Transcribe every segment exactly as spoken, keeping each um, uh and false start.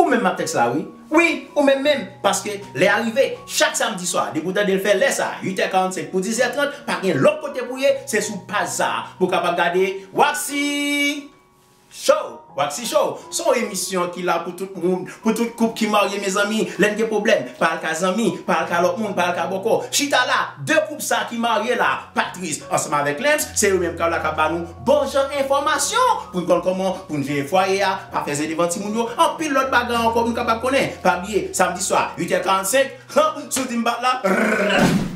Ou menm m ap tèks la, wi. Wi, ou menm menm. Paske lè a rive, chak samdi swa, depi w tande l fè lè sa, uit è karannsenk pou diz è trant, pa gen lòt kote pou ye, se sou paj sa a. Pou w kapab gade Waxy Show. Waxy Show, se yon emisyon ki la pou tout moun, pou tout koup ki marye, mezanmi. Lè n gen pwoblèm, pa al ka zanmi, pa al ka lòt moun, pa al ka bòkò. Chita la, de koup sa ki marye la, Patrice ansanm avèk Lems, se yo menm k ap la k ap ba nou bon jan enfòmasyon pou n konn kòman pou n jere fwaye a, pa fèzè devan timoun yo, anpil lòt bagay ankò pou n kapab konnen. Pa bliye, samdi swa, uit è karannsenk, han, si w di m bat la, rrrr.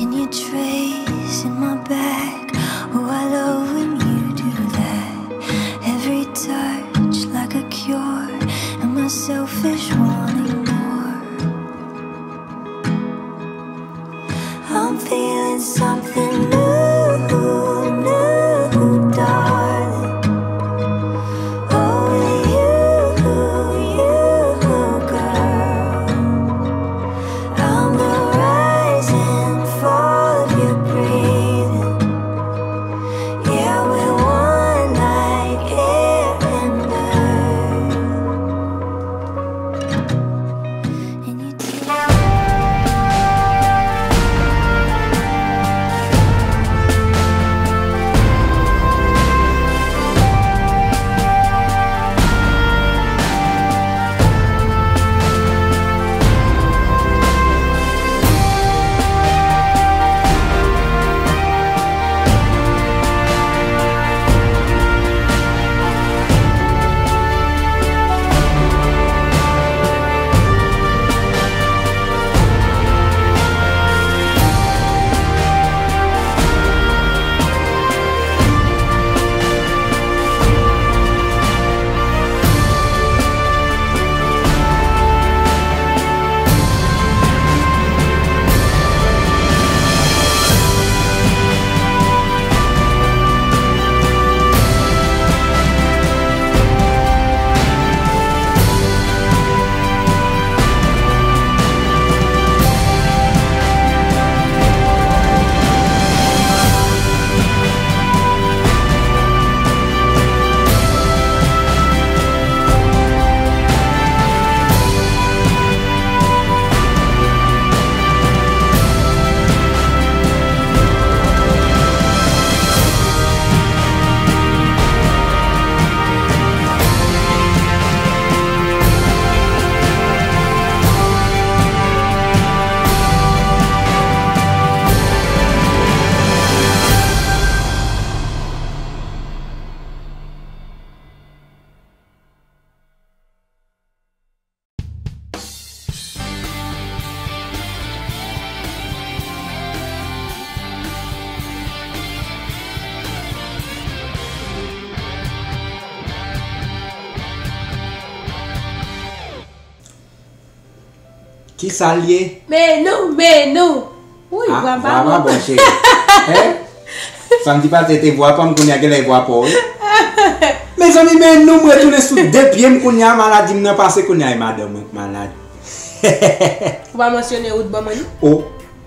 And you're tracing my back. Oh, I love when you do that. Every touch like a cure, and my selfish wanting more. I'm feeling something new, new, darling. Oh, you, you, girl. I'm the rise and fall of your breathing. Yeah, we're one like air and earth. Kisa l ye? Men nou, men nou. Wi, Ah, vwa vwa pa pa bon. Bon, cheri. Hein? Samdi pase te vwa pa m, kounye a genlè vwa pa w wi. Mezanmi, men nou, m retounen sou de pye m kounye a, maladi m nan pase kounye a, e madanm mwen k malad. Ou pa mansyone ou t ban mwen. O,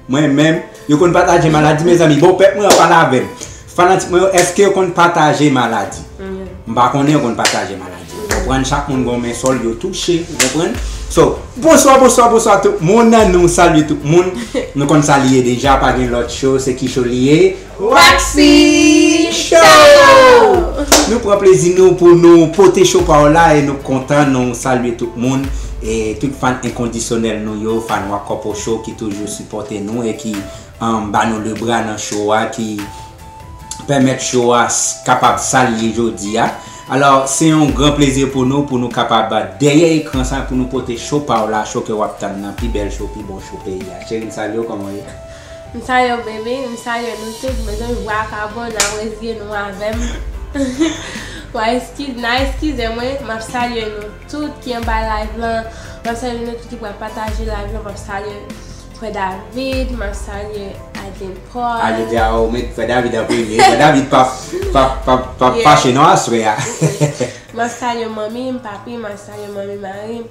mwen menm, yo konn pataje maladi, mezanmi, bon, pèp mwen an pale avè m. Fanatik mwen yo, èske yo konn pataje maladi? M pa konnen yo konn pataje maladi. Ou konprann, chak moun gen yon men sòl yo touche, ou konprann? So, bonswa, bonswa, bonswa tout moun, nou salye tout moun. Nou konn sa li ye deja, pa gen lòt show, se ki show li ye? Waxy Show! Nou pran plezi nou pou nou pote show pa w la e nou kontan nou salye tout moun e tout fan enkondisyonèl nou yo, fan Wakopo Show ki toujou sipòte nou e ki um, ba nou lebra nan show a, ki pèmèt show a s- kapab sa l ye jodi a. Alò, se yon gran plezi pou nou, pou nou kapab dèyè ekran sa, pou nou pote show pa w la, show ke w ap tann nan, pi bèl show, pi bon show peyi a. Cheri, m salye w, kòman w ye? M salye w, bebe, m salye nou tout. Mezanmi, vwa a pa bon, n a rezye nou avè m. Wa eskiz, n a eskize mwen, m ap salye nou tout ki anba live lan. M ap salye nou tout ki pral pataje live lan, m ap salye Frè David, m ap salye Aden Paul. Ale di a ou met Frè David an premye. Frè David pa, pa, pa, pa Yeah. Fache non aswè a. M ap salye manmi m, papi m, m ap salye manmi mari m.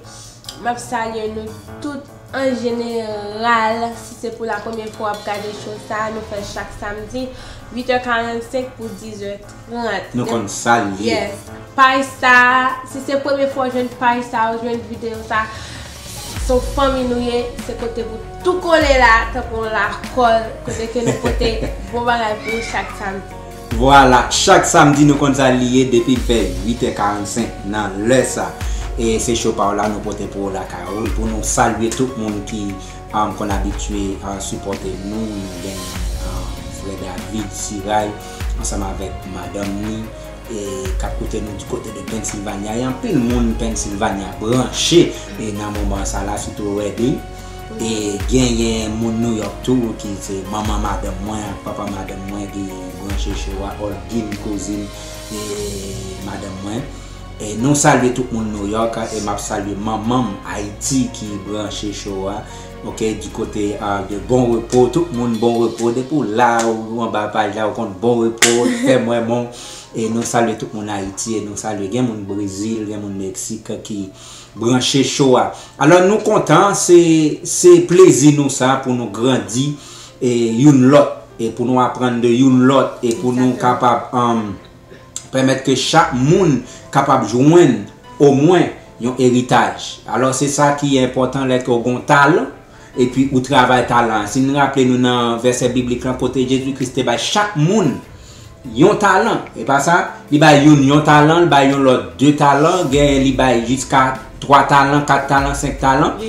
M ap salye nou tout an jeneral. Si se pou la premye fwa w ap gade show sa, nou fè chak samdi, uit è karannsenk pou diz è trant. Nou konn sa l ye. Yes. Paj sa, si se premye fwa w jwenn paj sa, ou jwenn videyo sa, se yon fanmi nou ye, se kote pou tou kole la, tankou yon lakòl, kote ke nou pote bon bagay pou ou chak samdi. Vwala, chak samdi nou konn sa li ye depi l fè uit è karannsenk nan lè sa. E se show pa w la nou pote pou w lakay ou, pou nou salye tout moun ki um, konn abitye uh, sipòte nou. Nou gen um, frè David Siray ansanm avèk madanm ni e k ap koute nou di kote de Pennsylvania. E anpil moun Pennsylvania branche e nan moman sa la, sitou Reading. E genyen moun New York tou ki se manman madanm mwen ak papa madanm mwen ki branche show a, Olguin kouzin e madanm mwen. E nou salye tout moun New York e m ap salye manman m Ayiti ki branche show a. Ok, di kote uh, de Bon Repo, tout moun Bon Repo, depi w la ou anba paj la ou konn Bon Repo, fè mwen bon. E nou salye tout moun Ayiti e nou salye gen moun Brezil, gen moun Meksik ki branche show a. Alò nou kontan, se se plezi nou sa pou nou grandi e youn lòt e pou nou aprann de youn lòt e pou nou kapab um, pèmèt ke chak moun kapab jwenn omwen yon eritaj. Alò se sa ki enpòtan lè ke w gen yon talan epi ou travay talan an. Si n raple nou nan vèsè biblik lan kote Jezi Kris te bay chak moun yon talan, e pa sa? Li bay youn yon talan, li bay yon lòt de talan, genyen li bay jiska twa talan, kat talan, senk talan.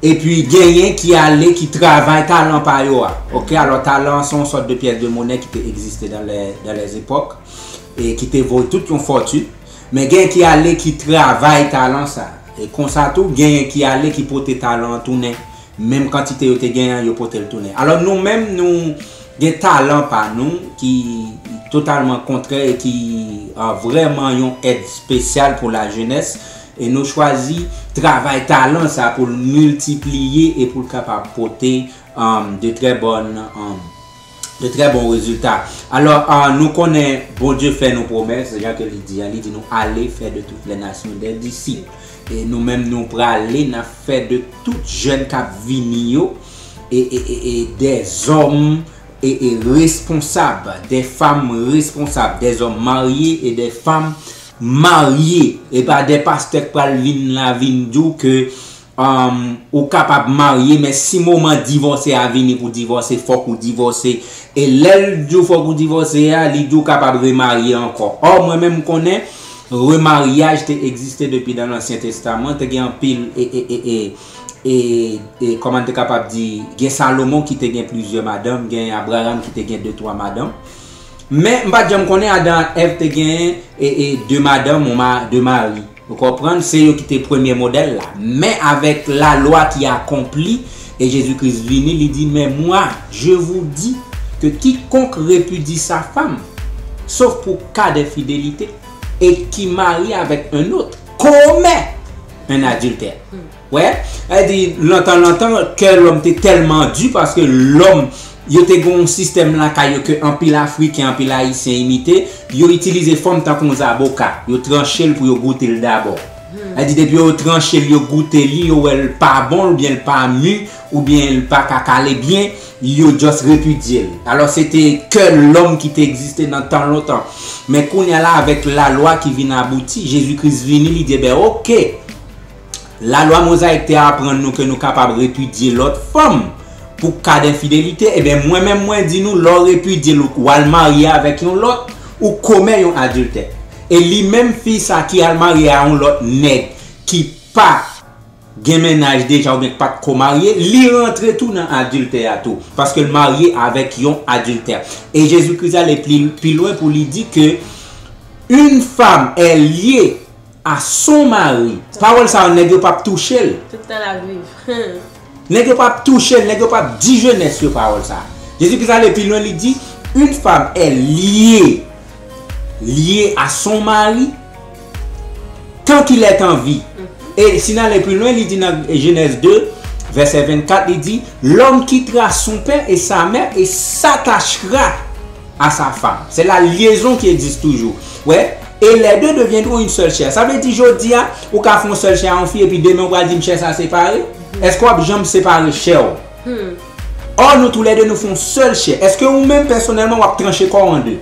Epi genyen ki ale ki travay talan pa yo a. Ok, alò talan an se yon sòt de pyès de monè ki te egziste dans les, dans les époques e ki te vo tout yon fòtin. Men genyen ki ale ki travay talan sa. E konsa tou, genyen ki ale ki pote talan an tounen. Menm kantite yo te genyen an, yo pote l tounen. Alò nou menm nou gen talan pa nou ki totalman kontrè e ki uh, vrèman yon èd espesyal pou lajenès. E nou chwazi travay talan sa pou l miltipliye e pou l kapab pote um, de trè bòn um, de trè bon rezilta. Alò, uh, nou konnen Bondye fè nou pwomès, jan ke li di an, li di nou ale fè de tout lè nasyon dè disip. E nou menm nou prale, n ap fè de tout jèn k ap vini yo e, e, e, e dè zòm e, e responsab, dè fanm responsab, dè zòm marye e dè fanm marye. E pa dè pastè k pral vin la vin di w ke um, ou kapab marye, men si moman divòse a vini pou divòse, fòk ou divòse. E lè l di w fòk ou divòse a, li di w kapab remarye ankò. Ò, mwen menm m konnen remaryaj te egziste depi nan Lansyen Testaman, te gen anpil e, e, e, e, e, e kòman n te kapab di, gen Salomon ki te gen plizyè madanm, gen Abraram ki te gen de twa madanm. Men m pa t janm konnen Adan ak Èv te gen e, e, de madanm, yon ma, de mari. Ou konprann? Se yo ki te premye modèl la. Men avèk lalwa ki akonpli e Jezi Kris vini, li di, mais moi, je vous dis que quiconque répudie sa femme, sauf pour cas d'infidélité, et qui marie avec un autre, commet An adiltè. Wè, sa vle di, lontan, lontan, kè lòm te tèlman di, paske lòm, yo te gen yon sistèm lakay yo ke anpil Afriken, anpil Ayisyen imite, yo itilize fanm tankou yon zaboka, yo tranche l pou yo goute l dabò. Sa vle di, depi yo tranche l, yo goute li, yo wè l pa bon, oubyen l pa mi, oubyen l pa ka kale byen, yo just repidye l. Alò, se te kè lòm ki te egziste nan tan lontan. Men kounye a la, avèk lalwa ki vin abouti, Jezi Kris vini, li di, ben, oke, lalwa Mozayik te aprann nou ke nou kapab repidye lòt fanm pou ka d enfidelite. Ebyen, mwen menm, mwen di nou, lè w repidye l, ou al marye avèk yon lòt, ou komèt yon adiltè. E li menm, fi sa ki al marye a yon lòt nèg ki pa gen mennaj deja oubyen k pa t ko marye, li rantre tou nan adiltè a tou, paske l marye avèk yon adiltè. E Jezi Kris ale pli, pi lwen pou li di ke une femme est liée à son mari. Pawòl sa yo, nèg yo p ap touche l. Tout tan l ap viv. Nèg yo p ap touche l, nèg yo p ap di jenès yo pawòl sa. Jezi Kris ale pi lwen, li di, une femme est liée, liée à son mari, tant qu'il est en vie. E si n ale pi lwen, li di nan Jenèz de, vèsè vennkat, li di, l'homme quittera son père et sa mère et s'attachera à sa femme. C'est la liaison qui existe toujours. Ouais. Et les deux deviendront une seule chair. Sa vle di, jodi a, ou ka fè yon sèl chè a yon fi, epi demen ou pral di m chè sa separe? Èske w ap janm separe chè w? Ò, nou toulède, nou fè yon sèl chè. Èske ou menm, pèsonèlman, w ap tranche kò w an de?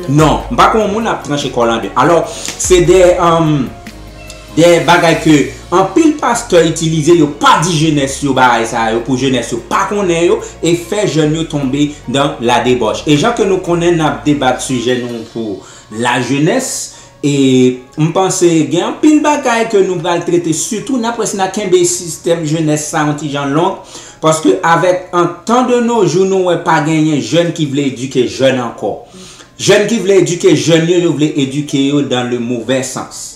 Non, m pa kwè yon moun ap tranche kò l an de. Alò, se de, um, de bagay ke anpil pastè itilize, yo pa di jenès yo bagay sa yo, pou jenès yo pa konnen yo, e fè jèn yo tonbe dans la débauche. E jan ke nou konnen, n ap debat sijè nou pou lajenès, e m panse gen anpil bagay ke nou pral trete, sitou n ap wè si n a kenbe sistèm jenès sa yon ti jan long, paske avèk an tan de nos jours, nou wè pa genyen jèn ki vle edike jèn ankò. Jèn ki vle edike jèn yo, yo vle edike yo dans le mauvais sens.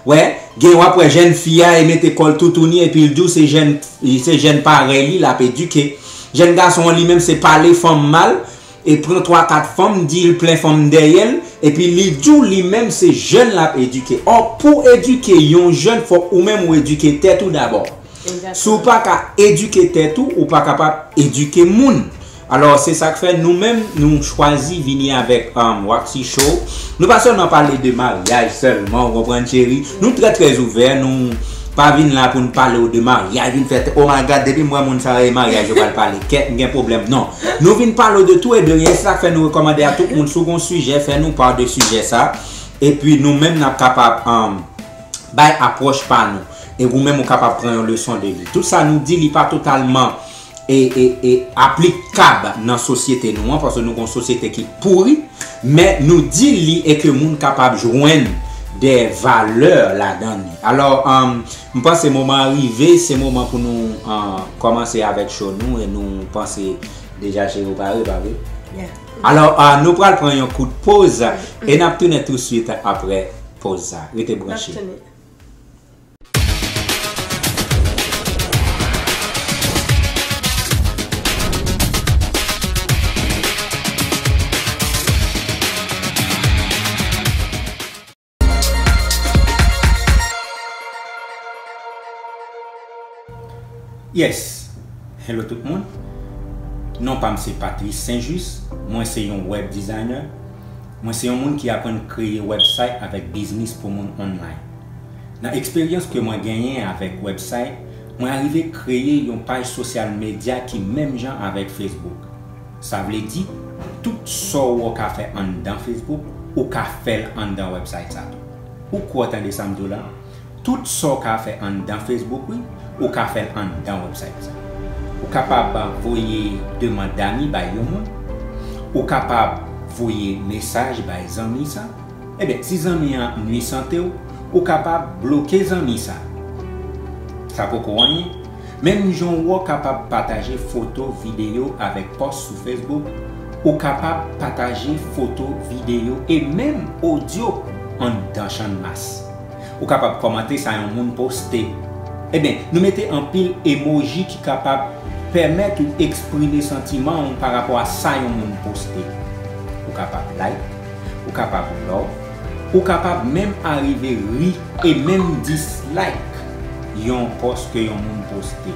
Wè, gen w ap wè jèn fi a e mete kò l toutouni epi l di w se jèn, se jèn parèy li l ap edike. Jèn gason an li menm se pale fanm mal, e pran twa kat fanm, di l plen fanm dèyè l, epi li di w li menm se jèn l ap edike. Ò, pou w edike yon jèn, fòk ou menm ou edike tèt ou dabò. Si w pa ka edike tèt ou, ou pa kapab edike moun. Alò, se sa k fè nou menm, nou chwazi vini avèk, um, Waxy Show. Nou pa sèlman pale de maryaj sèlman, ou konprann, cheri. Nou trè, trè ouvè, nou pa vin la pou n pale w de maryaj, vin fè, oh my God, depi m wè moun sa yo, e maryaj yo pral pale. Kèt, m gen pwoblèm. Non. Nou vin pale w de tou e de ryen, se sa k fè nou rekòmande a tout moun, si w gen yon sijè, fè nou pa de sijè sa. Epi nou menm, n ap kapab, um, bay apwòch pa nou. E ou menm ou kapab pran yon leson de li. Tout sa nou di, li pa totalman e, e, e aplikab nan sosyete nou an, paske nou gon sosyete ki pouri, men nou di li e ke moun kapab jwenn de valè ladan li. Alò, um, m panse moman an rive, se moman pou nou, uh, kòmanse avèk show nou e nou panse deja cheri w pare, pa vre? Yeah. Alò, uh, nou pral pran yon kout poz e n ap tounen touswit aprè poz sa. Rete branche. N ap tounen. Yes. Hello tout moun. Non pa m se Patrice Saint-Just. Mwen se yon web designer. Mwen se yon moun ki aprann kreye website avèk biznis pou moun online. Nan eksperyans ke mwen genyen avèk website, mwen arive kreye yon paj sosyal medya ki menm jan avèk Facebook. Sa vle di, tout sa w ka fè anndan Facebook, ou ka fè l anndan website sa tou. Ou kwè w tande sa m di w la? Tout sa w ka fè anndan Facebook, wi, ou ka fè l anndan website sa. Ou kapab voye demann dami bay yon moun. Ou kapab voye mesaj bay zanmi sa. Ebyen, si zanmi an nwisante w, ou kapab bloke zanmi sa. Sa poko anyen. Menm jan w kapab pataje foto, videyo avèk pòs sou Facebook, ou kapab pataje foto, videyo e menm odyo anndan chanmas. Ou kapab kòmante sa yon moun poste. Ebyen, nou mete anpil emoji ki kapab pèmèt ou eksprime santiman w parapò a sa yon moun poste. Ou kapab like, ou kapab love, ou kapab menm arive ri e menm dislike yon pòs ke yon moun poste.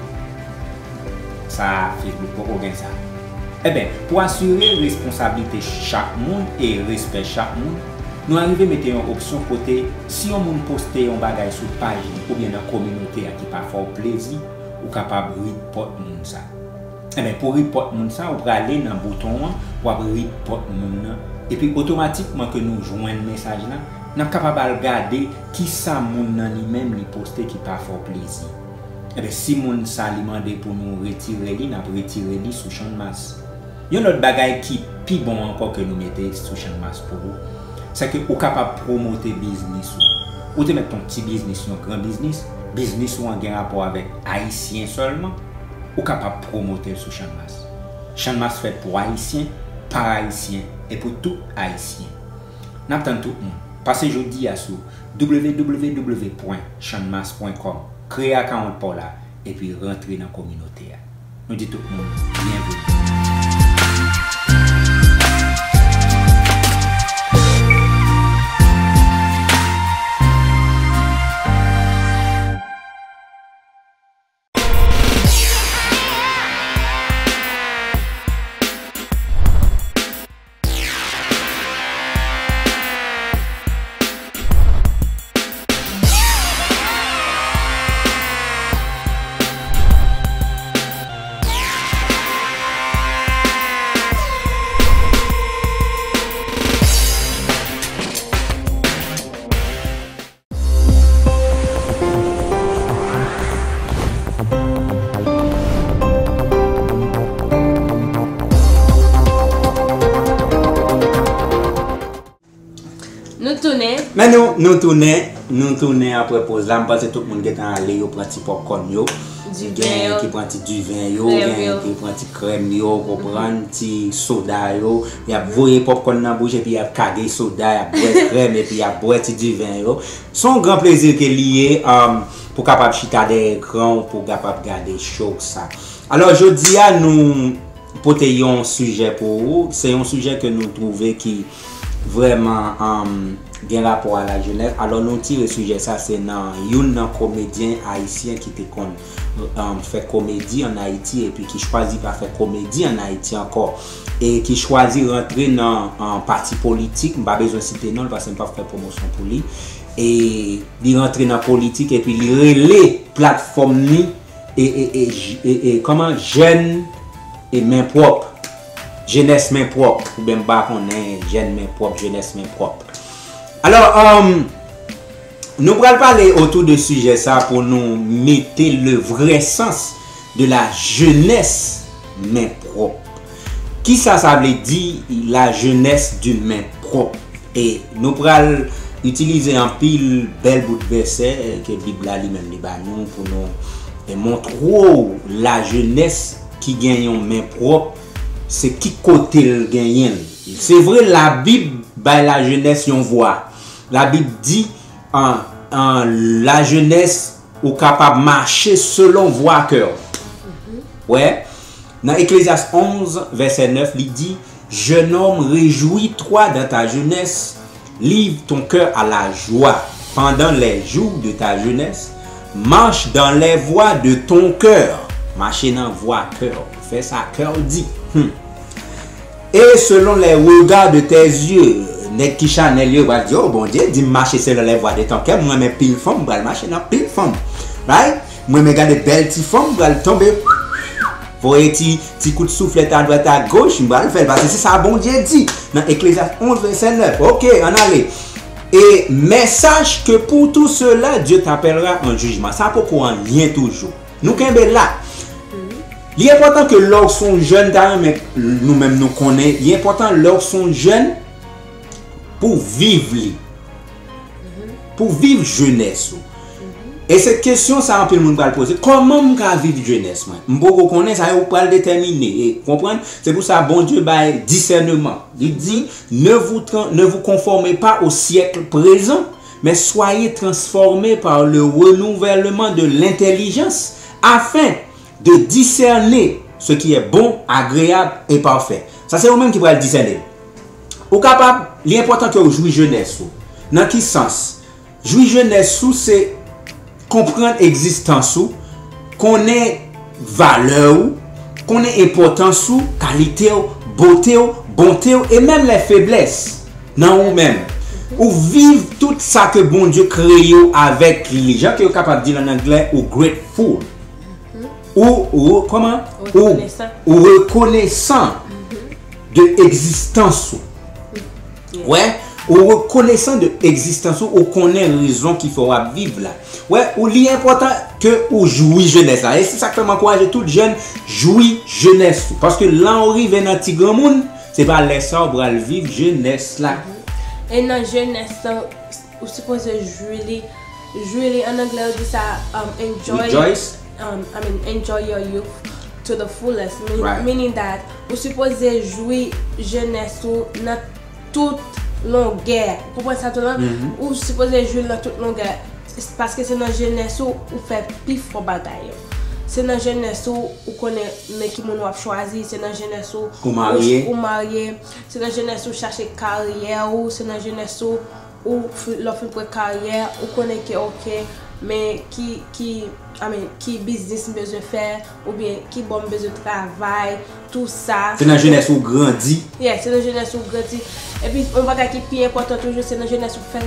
Sa, Facebook poko gen sa. Enben, pou asire responsablite chak moun e respè chak moun, nou arive mete yon opsyon kote si yon moun poste yon bagay sou paj li oubyen nan kominote a ki pa fè w plezi, ou kapab report moun sa. Enben, pou report moun sa, ou prale nan bouton an, w ap report moun nan. Epi otomatikman ke nou jwenn mesaj la, n ap kapab al gade kisa moun nan li menm li poste ki pa fè w plezi. Enben, si moun sa li mande pou nou retire li, n ap retire li sou Chanmas. Yon lòt bagay ki pi bon ankò ke nou mete sou Chanmas pou ou, se ke ou kapab pwomote biznis ou. Ou te mèt yon ti biznis, yon gran biznis, biznis ou an gen rapò avèk Ayisyen sèlman, ou kapab pwomote l sou Chanmas. Chanmas fèt pou Ayisyen, pa Ayisyen e pou tout Ayisyen. N ap tann tout moun. Pase jodi a sou w w w pwen chanmas pwen kòm, kreye akawont pa w la, epi rantre nan kominote a. Nou di tout moun byenveni. Nou tounen. Men nou, nou tounen, nou tounen apre poz la. M panse tout moun gentan ale, yo pran ti pòpkòn yo. Gen ki pran ti diven yo, gen ki pran ti krèm yo, konprann, ti soda yo. Y ap voye pòpkòn nan bouch epi y ap kage soda, y ap bwè krèm epi y ap bwè ti diven yo. Se yon gran plezi ke li ye, um, pou kapab chita dèyè ekran w, pou kapab gade show sa. Alò, jodi a, nou pote yon sijè pou ou. Se yon sijè ke nou twouve ki vrèman, um, gen rapò a lajenès. Alò, nou tire sijè sa, se nan youn nan komedyen ayisyen ki te konn, um, fè komedi ann Ayiti epi ki chwazi pa fè komedi ann Ayiti ankò. E ki chwazi rantre nan, um, pati politik. M pa bezwen site non l paske m p ap fè pwomosyon pou li. E li rantre nan politik epi li rele platfòm li e, e, e, j-, e, e, kòman, jèn e men pwòp. Jenès men pwòp. Oubyen m pa konnen, jèn men pwòp, jenès men pwòp. Alò, um, nou pral pale otou de sijè sa pou nou mete le vrai sens de la jeunesse men pwòp. Kisa sa vle di, la jeunesse du men pwòp? E nou pral itilize anpil bèl bout vèsè, eh, ke Bib la li menm li ba nou pou nou, eh, montre w lajenès ki gen yon men pwòp, se ki kote l genyen l. Se vre, Labib bay lajenès yon vwa. Labib di, an, an, lajenès, ou kapab mache selon vwa kè w. Wè, nan Eklezyas onz, vèsè nèf, li di, Jeune homme, réjouis-toi dans ta jeunesse, livre ton cœur à la joie pendant les jours de ta jeunesse, marche dans les voies de ton cœur. Mache nan vwa kè w. Fè sa kè w di. Hmm. Et selon les regards de tes yeux. Nèg ki chanèl yo pral di, oh, Bondye di m mache selon les voies de ton cœur, m renmen pil fanm, m pral mache nan pil fanm. Right? M renmen gade bèl ti fanm, m pral tonbe. Voye ti, ti kout souflèt adwat agoch, m pral fè l, paske se sa Bondye di nan Eklezyas onz, vèsè nèf. Oke, ann ale. Et, mais sache que pour tout cela, Dieu t'appellera en jugement. Sa poko anyen toujou. Nou kenbe la. Li enpòtan ke lè w se yon jèn, ta renmen nou menm nou konnen, li enpòtan lè w se yon jèn pou w viv li. Pou w viv jenès ou. E se kesyon sa anpil moun pral poze, kòman m ka viv jenès mwen? M poko konnen, sa yo pral detèmine. E, konprann? Se pou sa Bondye bay disèneman. Li di, ne vous, tra- ne vous conformez pas au siècle présent, mais soyez transformés par le renouvellement de l'intelligence, afin de discerner ce qui est bon, agréable et parfait. Sa se ou menm ki pral disène l. Ou kapab, li enpòtan ke w jwi jenès ou. Nan ki sans? Jwi jenès ou se konprann egzistans ou, konnen valè ou, konnen enpòtans ou, kalite w, bote w, bonte w, e menm lè feblès nan ou menm. Ou viv tout sa ke Bondye kreye w avèk li. Jan ke yo kapab di l an anglè, ou grateful. Ou, ou, kòman? Ou, ou rekonesan de egzistans ou. Wè, ou rekonesan de egzistans ou, ou konnen rezon ki fè w ap viv la. Wè, ou li enpòtan ke ou jwi jenès la. E se sa k fè m ankouraje tout jèn jwi jenès ou. Paske lè ou rive nan ti granmoun, se pa lè sa ou pral viv jenès la. E nan jenès lan, ou sipoze jwi li, jwi li, an anglè yo di sa, um, enjoy, Rejoice. Um, I mean, enjoy your youth to the fullest. Mean, Right. Meaning that ou sipoze jwi jenès ou nan tout longè. Ou konprann sa tou la? Ou sipoze jwi l nan tout longè. Paske se nan jenès ou ou fè pi fò bagay yo. Se nan jenès ou ou konnen men ki moun w ap chwazi. Se nan jenès ou Ou marye. Ou marye. Se nan jenès ou chache karyè ou. Se nan jenès ou ou fi- lè w fin pran karyè, ou konnen ke ok, men ki ki I mean, ki biznis m bezwen fè, oubyen ki bò m bezwen travay, tou sa. Se nan jenès ou grandi. Yeah, se nan jenès ou grandi. Epi yon bagay ki pi enpòtan toujou, se nan jenès ou fè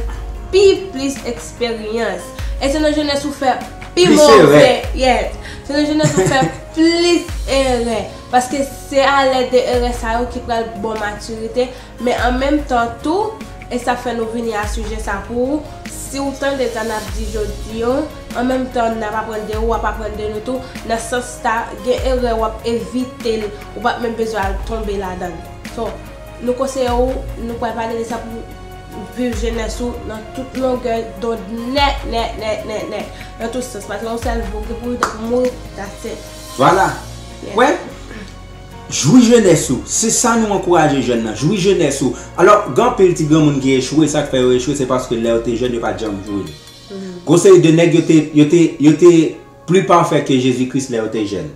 pi plis eksperyans. E se nan jenès ou fè pi Plis move. Erè. Yeah. Se nan jenès ou fè plis erè. Paske se alèd de erè sa yo ki pral ba w matirite. Men an menm tan tou, e sa fè nou vini a sijè sa pou ou. Si w tande sa n ap di jodi yo, an menm tan n ap aprann de ou, w ap aprann de nou tou. Nan sans sa, gen erè w ap evite l, ou p ap menm bezwen al tonbe ladan l. So, nou konseye w, nou pral pale de sa pou viv jenès ou nan tout longè dond nèt, nèt, nèt, nèt, nèt. Nan tout sans, paske yon sèl vi w gen pou w viv, donk mouri, that's it. Vwala. Wè? Jwi jenès ou. Se sa nou ankouraje jèn nan. Jwi jenès ou. Alò, gen anpil ti granmoun ki echwe, sa k fè yo echwe, se paske lè yo te jèn, yo pa t janm jwi li. Gon seri de nèg, yo te, yo te, yo te pli pafè ke Jezi Kris lè yo te jèn.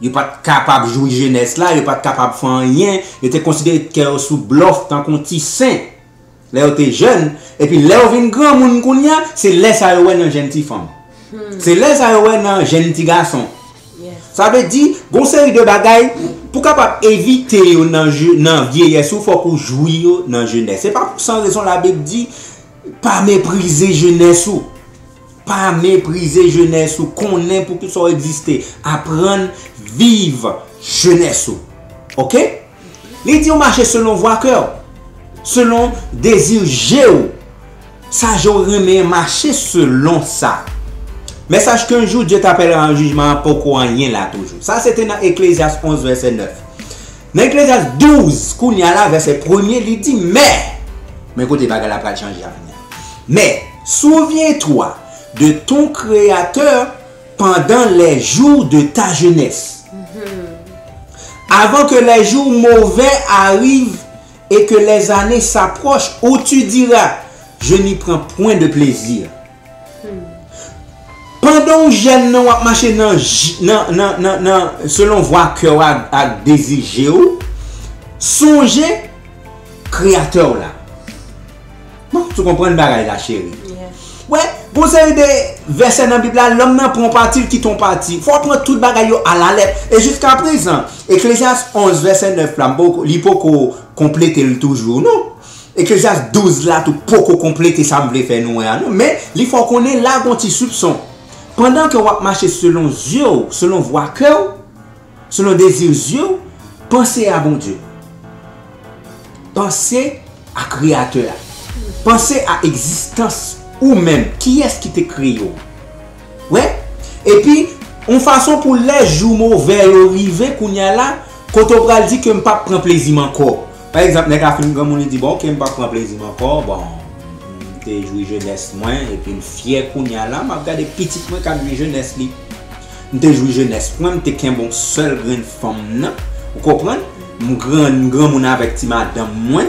Yo pa t kapab jwi jenès la, yo pa t kapab fè anyen, yo te konsidere tèt yo sou blòf tankou yon ti sen. Lè yo te jèn, epi lè yo vin granmoun kounye a, se lè sa yo wè nan jèn ti fanm. Se lè sa yo wè nan jèn ti gason. Sa vle di, gon seri de bagay, pou kapab evite yo nan je- nan vyeyès ou, fòk ou jwi yo nan jenès. Se pa pou san rezon Labib di, pa meprize jenès ou. Pa meprize jenès ou, konnen poukisa w egziste, aprann viv jenès ou. Oke? Li di w mache selon vwa kè w, selon dezi je w. Sa je w renmen an, mache selon sa. Mais sache qu'un jour Dieu t'appellera en jugement an poko anyen la toujou. Sa se te nan Eklezyas onz vèsè nèf. Nan Eklezyas douz, kounye a la, vèsè premye, li di, mais, men kote bagay la pral chanje a kounye a. Mais, souviens-toi de ton Créateur pendant les jours de ta jeunesse, avant que les jours mauvais arrivent et que les années s'approchent où tu diras, je n'y prends point de plaisir. Pandan w jèn nan, w ap mache nan, j- nan, nan, nan, nan selon vwa kè w ak, ak dezi je w, sonje Kreyatè w la. Bon, ou konprann bagay la, cheri. Wè, gon seri de vèsè nan Bib la, lòm nan pran yon pati, l kite yon pati. Fò w pran tout bagay yo alalèt. E jiskaprezan, Eklezyas onz vèsè nèf la, m poko- li poko konplete l toujou, non. Eklezyas douz la tou poko konplete sa m vle fè nou wè a, non. Men, li fè w konnen la gon ti soupson. Pandan ke w ap mache selon zye w, selon vwa kè w, selon dezi zye w, panse a Bondye. Panse a Kreyatè a. Panse a egzistans ou menm. Kiyès ki te kreye w? Wè? Epi, yon fason pou lè jou movè yo rive kounye a la, kote w pral di ke m p ap pran plezi m ankò. Pa egzanp, nèg la fin granmoun, li di, bon, oke, m p ap pran plezi m ankò, bon, m te jwi jenès mwen, epi m fyè kounye a la, m ap gade pitit mwen k ap jwi jenès li. M te jwi jenès mwen, m te kenbe yon sèl grenn fanm nan, ou konprann? M gran, m granmoun avèk ti madanm mwen.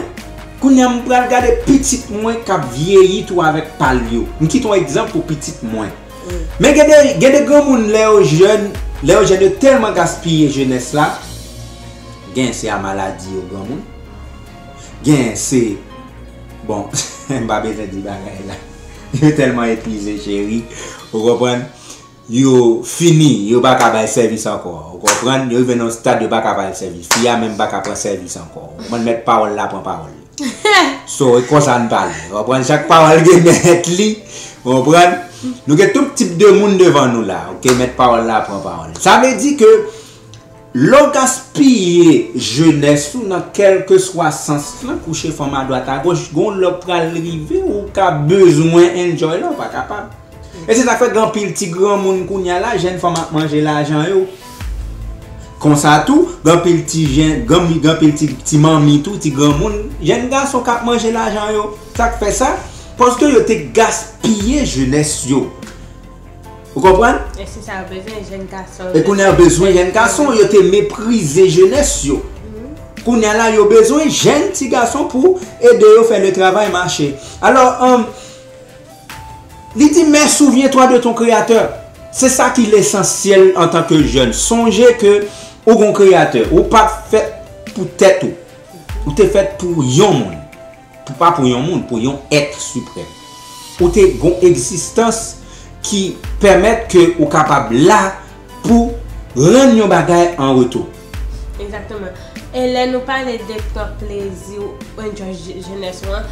Kounye a, m pral gade pitit mwen k ap vyeyi tou avèk pa l yo. M kite yon egzanp pou pitit mwen. Men gen de, gen de granmoun lè yo jèn, lè yo jèn yo tèlman gaspiye jenès la, gen se a maladi yo granmoun, gen se, bon, m pa bezwen di bagay la. Yo tèlman epuize, cheri. Ou konprann? Yo fini, yo pa ka bay sèvis ankò. Ou konprann? Yo rive nan yon stad yo pa ka bay sèvis. Fi a menm pa ka pran sèvis ankò. Ou konprann? Mèt pawòl la pran pawòl. So, e konsa n pale. Ou konprann? Chak pawòl gen mèt li. Ou konprann? Nou gen tout tip de moun devan nou la. Ok, mèt pawòl la pran pawòl. Sa vle di ke lè w gaspiye jenès ou nan kèlkeswa sans lan, kouche fanm adwat agoch, gon lè w pral rive, ou ka bezwen enjoy la, ou pa kapab. E se sa k fè gen anpil ti granmoun kounye a la, jèn fanm ap manje lajan yo. Konsa tou, gen anpil ti jèn, gen, gen anpil ti, ti manmi tou, ti granmoun, jèn gason k ap manje lajan yo. Sa k fè sa? Paske yo te gaspiye jenès yo. Ou konprann? E se sa yo bezwen, jèn gason. E kounye a yo bezwen jèn gason, yo te meprize jenès yo. Kounye a la, yo bezwen jèn ti gason pou ede yo fè le travay mache. Alò, um, li di, mais souviens-toi de ton créateur. Se sa ki lesansyèl antanke jèn. Sonje ke ou gon kreyatè. Ou pa t fèt pou tèt ou. Ou te fèt pou yon moun. Pou, pa pou yon moun, pou yon èt siprèm. Ou te gon egzistans ki pèmèt ke ou kapab la pou rann yon bagay an retou. Egzakteman. E lè nou pale de pran plezi ou enjoy je- jenès ou an,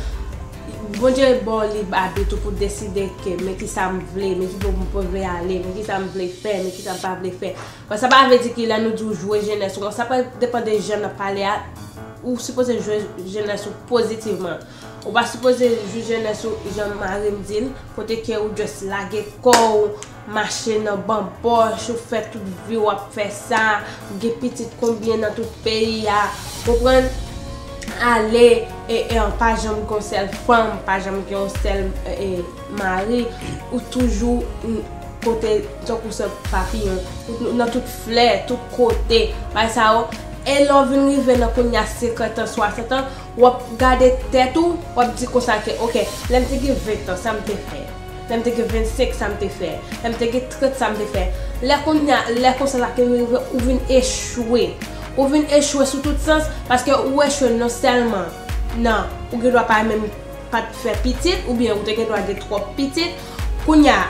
Bondye ba w lib abit ou pou deside ke men kisa m vle, men ki bò m vle ale, men kisa m vle fè, men kisa m pa vle fè. Bon, sa pa vle di ke lè nou di w jwe jenès ou an, sa pa depann de jan n ap pale a, ou sipoze jwe jenès ou pozitivman. Ou pa sipoze jwe jenès ou jan mari m di l, kote ke ou just lage kò w, mache nan banbòch, ou fè tout vi w ap fè sa, ou gen pitit konbyen nan tout peyi a, konprann? Ale, e, e, an pa janm gen yon sèl fanm, pa janm gen yon sèl, e, e, mari, ou toujou, mm, kote, tankou se papiyon, ou nan tout flè, tout kote, bay sa yo. E lè w vin rive nan kounye a senkant an, swasant an, w ap gade tèt ou, w ap di konsa ke, ok, lè m te gen ven an, sa m te fè? Lè m te gen vennsenk, sa m te fè? Lè m te gen trant, sa m te fè? Lè kounye a, lè konsa la ke w rive, ou vin echwe. Ou vin echwe sou tout sans, paske ou echwe non sèlman nan, ou gen dwa pa menm pa t fè pitit, oubyen ou te gen dwa gen twòp pitit. Kounye a,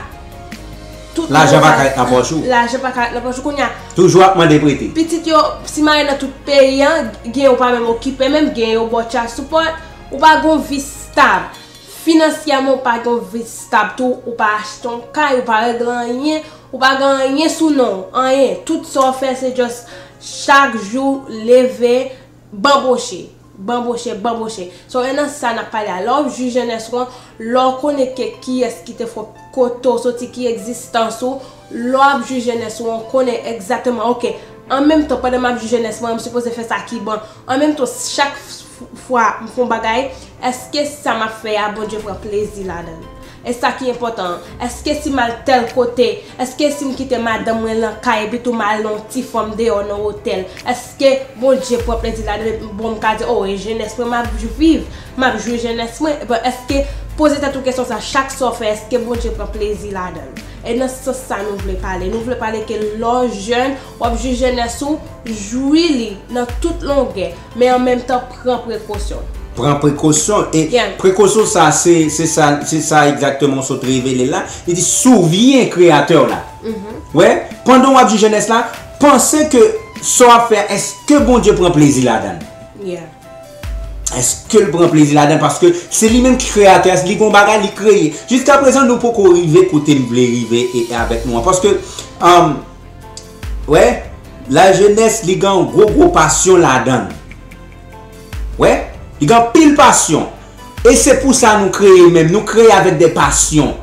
tout lajan pa ka ret nan pòch ou. Lajan pa ka ret nan pòch ou. Kounye a, toujou ap mande prete. Pitit yo simaye nan tout peyi an, gen yo pa menm okipe menm, gen yo ba w child support, ou pa gon vi stab. Finansyèman, ou pa gon vi stab tou, ou pa achte yon kay, ou pa regle anyen, ou pa gen anyen sou non w, anyen. Tout sa w fè, se just chak jou leve, banboche, banboche, banboche. So, e nan sa n ap pale a. Lè w ap jwi jenès ou an, lè w konnen ke kiyès ki te fè w, kote w soti, ki egzistans ou, lè w ap jwi jenès ou an, konnen egzakteman, ok, an menm tan, pandan m ap jwi jenès mwen, m sipoze fè sa ki bon. An menm tan, chak f- fwa m fè yon bagay, èske sa m ap fè a, Bondye pran plezi ladan l? E sa ki enpòtan an. Èske si m al tèl kote, èske si m kite madanm mwen lan kay epi tou m al nan yon ti fanm deyò nan otèl, èske Bondye pran plezi ladan l? Bon, m ka di, o, e jenès mwen m ap viv, m ap jwi jenès mwen. Bon, èske, poze tèt ou kesyon sa, chak sa w fè, èske Bondye pran plezi ladan l? E nan sans sa nou vle pale. Nou vle pale ke lè w jèn, w ap jwi jenès ou, jwi li nan tout longè, men an menm tan pran prekosyon. Pran prekosyon. E prekosyon sa, se, se sa, se sa egzakteman w sot revele la. Li di, souvyen Kreyatè w la. Wè, pandan w ap jwi jenès la, panse ke sa w ap fè a, èske Bondye pran plezi ladan l? Èske l pran plezi ladan l? Paske se li menm ki kreyatè, li gon bagay li kreye. Jiskaprezan, nou poko rive kote m vle rive e, e avèk nou an. Paske, um, wè, lajenès, li gen yon gwo, gwo pasyon ladan l. Wè, li gen anpil pasyon. E se pou sa nou kreye menm. Nou kreye avèk de pasyon.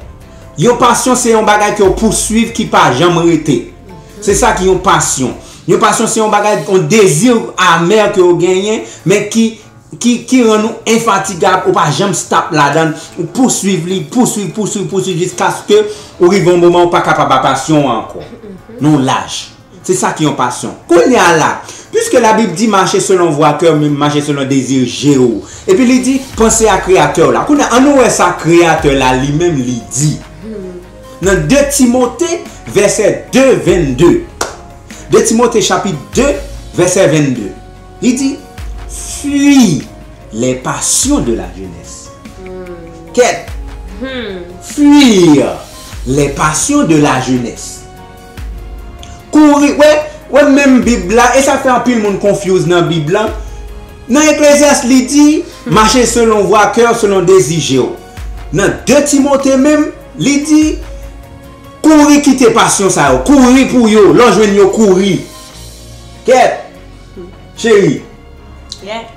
Yon pasyon, se yon bagay ke w pouswiv ki pa janm rete. Se sa ki yon pasyon. Yon pasyon, se yon bagay, yon dezi amè ke w genyen, men ki, ki, ki rann ou enfatigab, ou pa janm stop ladan l. Ou pouswiv li, pouswiv, pouswiv, pouswiv, jiskaske ou rive yon moman ou pa kapab a pasyon an ankò. Nan yon laj. Se sa ki yon pasyon. Kounye a la, piske Labib di mache selon vwa kè, mache selon dezi je w. Epi li di, panse a Kreyatè w la. Kounye a, ann nou wè sa Kreyatè la li menm li di. Nan de Timote, vèsè de, vennde. De Timote chapit de, vèsè vennde. Li di, fuis les passions de la jeunesse. Kèt. Fuir les passions de la jeunesse. Kouri, wè, wè menm Bib la, e sa fè anpil moun konfyouz nan Bib la. Nan Eklezyas, li di, mache selon vwa kè w, selon dezi je w. Nan de Timote menm, li di, kouri kite pasyon sa yo, kouri pou yo, lè w jwenn yo, kouri. Kèt, cheri.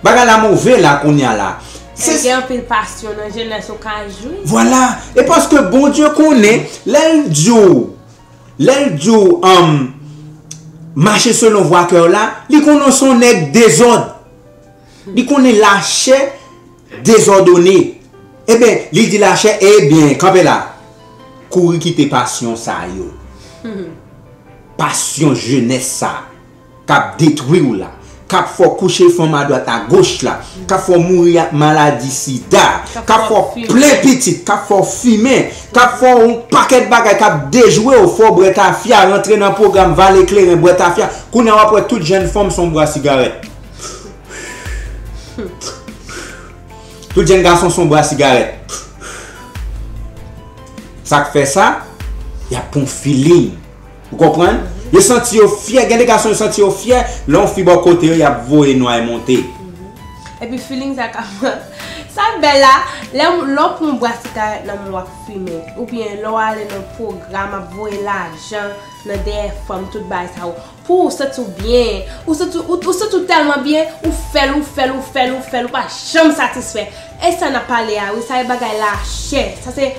Bagay la move la kounye a la. Se gen anpil pasyon nan jenès ou ka jwi. Vwala. E paske Bondye konnen, lè l di w, lè l di w, um, mache selon vwa kè w la, li konnen w se yon nèg dezòd. Li konnen lachè dezòdone. Ebyen, li di lachè, ebyen, kanpe la. Kouri kite pasyon sa yo. Pasyon jenès sa k ap detwi w la, k ap fè w kouche fanm adwat agoch la, k ap fè w mouri ak maladi sida, k ap fè w plen pitit, k ap fè w fimen, k ap fè w yon pakèt bagay, k ap dejwe w, fè w bwè tafya, rantre nan pwogram vale kleren, bwè tafya. Kounye a w ap wè tout jèn fanm se yon bwa sigarèt. Tout jèn gason se yon bwa sigarèt. Sa k fè sa? Y ap pran feeling. Ou konprann? Yo santi yo fyè. Gen de gason yo santi yo fyè. Lè yon fi bò kote yo, y ap voye nway monte. Epi feeling sa ka sa bèl la, lè lè w pran bwa sigarèt nan men w ap fimen, oubyen lè w ale nan pwogram ap voye lajan nan dèyè fanm, tout bagay sa yo, pou ou santi w byen, ou santi ou, ou santi w tèlman byen, ou fè l, ou fè l, ou fè l, ou fè l, ou pa janm satisfè. E sa n ap pale a wi, sa e bagay lachè. Sa se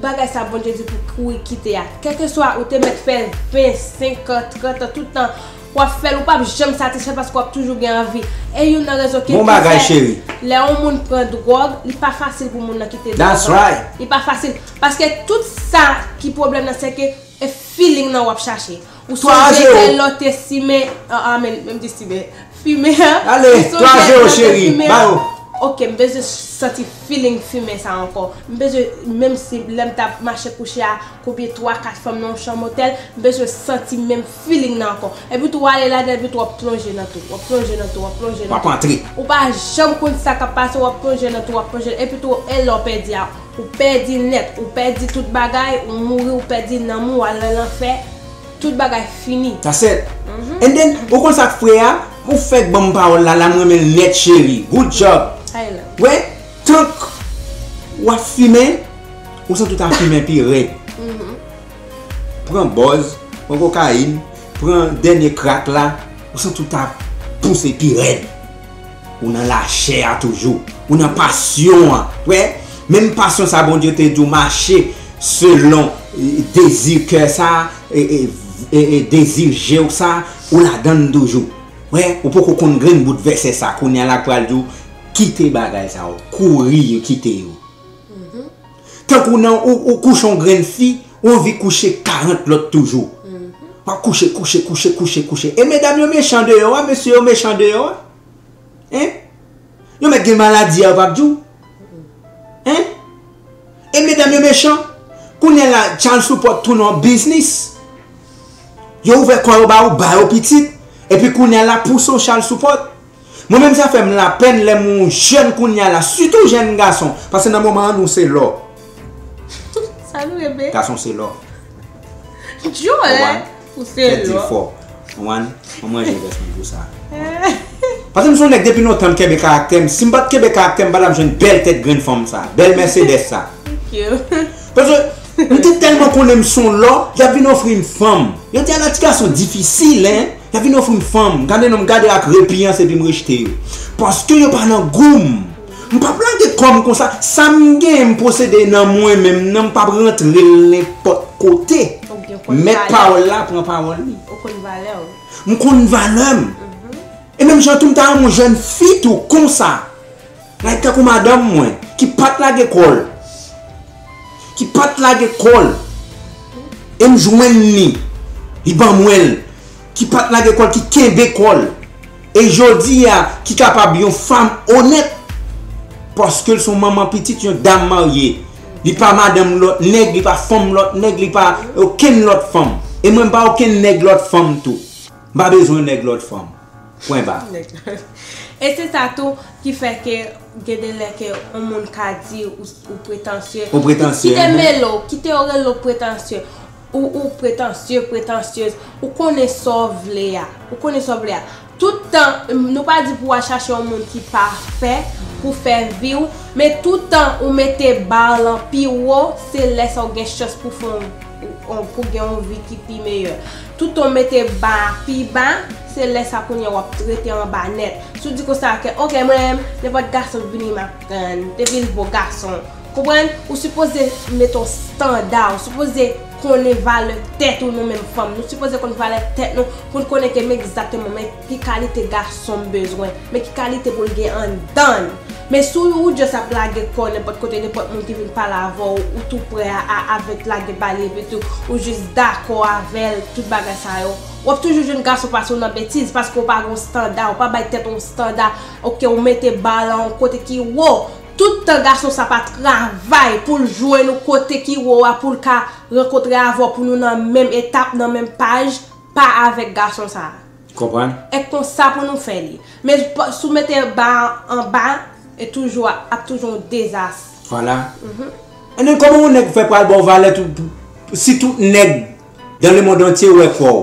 bagay sa Bondye di pou kouri kite a. Kèlkeswa ou te mèt fè ven, senkant, trant an, tout tan w ap fè l, ou p ap janm satisfè paske w ap toujou gen anvi. E youn nan rezon ki fè lè yon moun pran dwòg, li pa fasil pou moun nan kite dwòg lan. Li pa fasil. Paske tout sa ki pwoblèm nan, se ke e feeling nan w ap chache. Ou sonje ke lè w te simen, ah, ah, men, men m di simen. Fimen an. Ale, twa zewo cheri, ba yo. Ok, m bezwen santi feeling fimen sa ankò. M bezwen, menm si lè m t ap mache kouche a, konbyen twa, kat fanm nan yon chanm otèl, m bezwen santi menm feeling nan ankò. Epi tou w ale ladan, epi tou w ap plonje nan tou, w ap plonje nan tou, w ap plonje nan tou. W ap antre. Ou pa janm konn sa k ap pase, w ap plonje nan tou, w ap plonje, epi tou, e lè w pèdi a, ou pèdi nèt, ou pèdi tout bagay, ou mouri, ou pèdi nanm ou, w al nan lanfè, tout bagay fini. That's it. And then, ou konn sa k fre a? Ou fèk ban m pawòl la, la m renmen l nèt, cheri. Good job. Wè, tank w ap fimen, ou santi w ta fimen pi rèd. Pran bòz, pran kokayin, pran dènye krak la, ou santi w ta pouse pi rèd. Ou nan lachè a toujou. Ou nan pasyon an. Wè, menm pasyon sa Bondye te di w mache selon, e, dezi kè sa, e, e, e, e, dezi je w sa, ou ladan l toujou. Wè, ou poko konn grenn bout vèsè sa, kounye a la k pral di w kite bagay sa yo, kouri yo, kite yo. Tankou nan ou, ou kouche yon grenn fi, ou anvi kouche karant lòt toujou. W ap kouche, kouche, kouche, kouche, kouche. E medam yo mechan deyò a, mesye yo mechan deyò a. Hein? Yo mèt gen maladi a, yo p ap di w. Hein? E medam yo mechan. Kounye a la, child support tounen yon biznis. Yo ouvè kò yo ba ou, ba yo pitit. Epi kounye a la, pouse w child support. Mwen menm sa fè m lapenn lè m wè yon jèn kounye a la, sitou jèn gason, paske nan moman an nou se lò. Sa nou ye be? Gason se lò. Djòlè, ou se lò. Tèt li fò. Ou konprann? Mwen manje vès mwen pou sa. Paske m se yon nèg depi lontan m kenbe karaktè m. Si m pa t kenbe karaktè m, m pa t ap jwenn bèl tèt grenn fanm sa, bèl Mercedes sa. Thank you. Paske m te tèlman konnen m se yon lò, y ap vin ofri m fanm. Yo di a la ti gason difisil, hein. Y ap vin ofri m fanm. Gade non, m gade ak repiyans epi m rejte yo. Paske yo pa nan gou m. M p ap lage kò m konsa. Sa m genyen m posede nan mwen menm nan, m p ap rantre l nenpòt kote. Mèt pawòl la pran pawòl li. Ou konn valè w. M konn valè m. E menm jan tou m ta renmen yon jèn fi tou konsa. Like tankou madanm mwen, ki pa t lage kò l. Ki pa t lage kò l. E m jwenn li. Li ban mwen l. Ki pa t lage kò l, ki kenbe kò l. E jodi a, ki kapab yon fanm onèt. Paske l se yon manman pitit, yon dam marye. Li pa madanm lòt nèg, li pa fanm lòt nèg, li pa okenn lòt fanm. E mwen m pa okenn nèg lòt fanm tou. M pa bezwen nèg lòt fanm. Pwen ba. E se sa tou ki fè ke gen de lè ke yon moun ka di ou, ou pretansye. Ou pretansye, kite, mhm, mele w, kite yo rele w pretansye. Ou, ou pretansye, pretansyez. Ou konnen sa w vle a. Ou konnen sa w vle a. Tout tan, nou pa di pou w al chache yon moun ki pafè pou fè vi w, men tout tan ou mete ba lan pi wo, se lè sa w gen chans pou fè yon, yon, pou gen yon vi ki pi meyè. Tout tan w mete ba a pi ba, se lè sa kounye a w ap rete anba nèt. Si w di konsa ke, oke, mwen menm, nenpòt gason k vini m ap tann, depi l bo gason. Konprann? Ou sipoze mete yon standa, ou sipoze konnen valè tèt ou, nou menm fanm. Nou sipoze konn valè tèt nou pou n konnen ke men egzakteman men ki kalite gason m bezwen, men ki kalite pou l gen anndan l. Men si w just ap lage kò w nenpòt kote, nenpòt moun ki vin pale avè w, ou tou prè a, a, avèk lage bali, epi tou, ou jis dakò avè l, tout bagay sa yo, w ap toujou jwenn gason pase w nan betiz, paske w pa gen yon standa, ou pa bay tèt ou yon standa, oke, ou mete ba lan yon kote ki wo. Tout tan gason sa pa travay pou l jwenn ou kote ki wo a, pou l ka rankontre avè w, pou nou nan menm etap, nan menm paj, pa avèk gason sa. Konprann? E konsa pou nou fè li. Men pa, si w mete ba anba, e toujou ap, ap toujou yon dezas. Vwala. Mhm. And then, kòman yon nèg fè pral ba w valè tou, si tout nèg dans le monde entier wè kò w?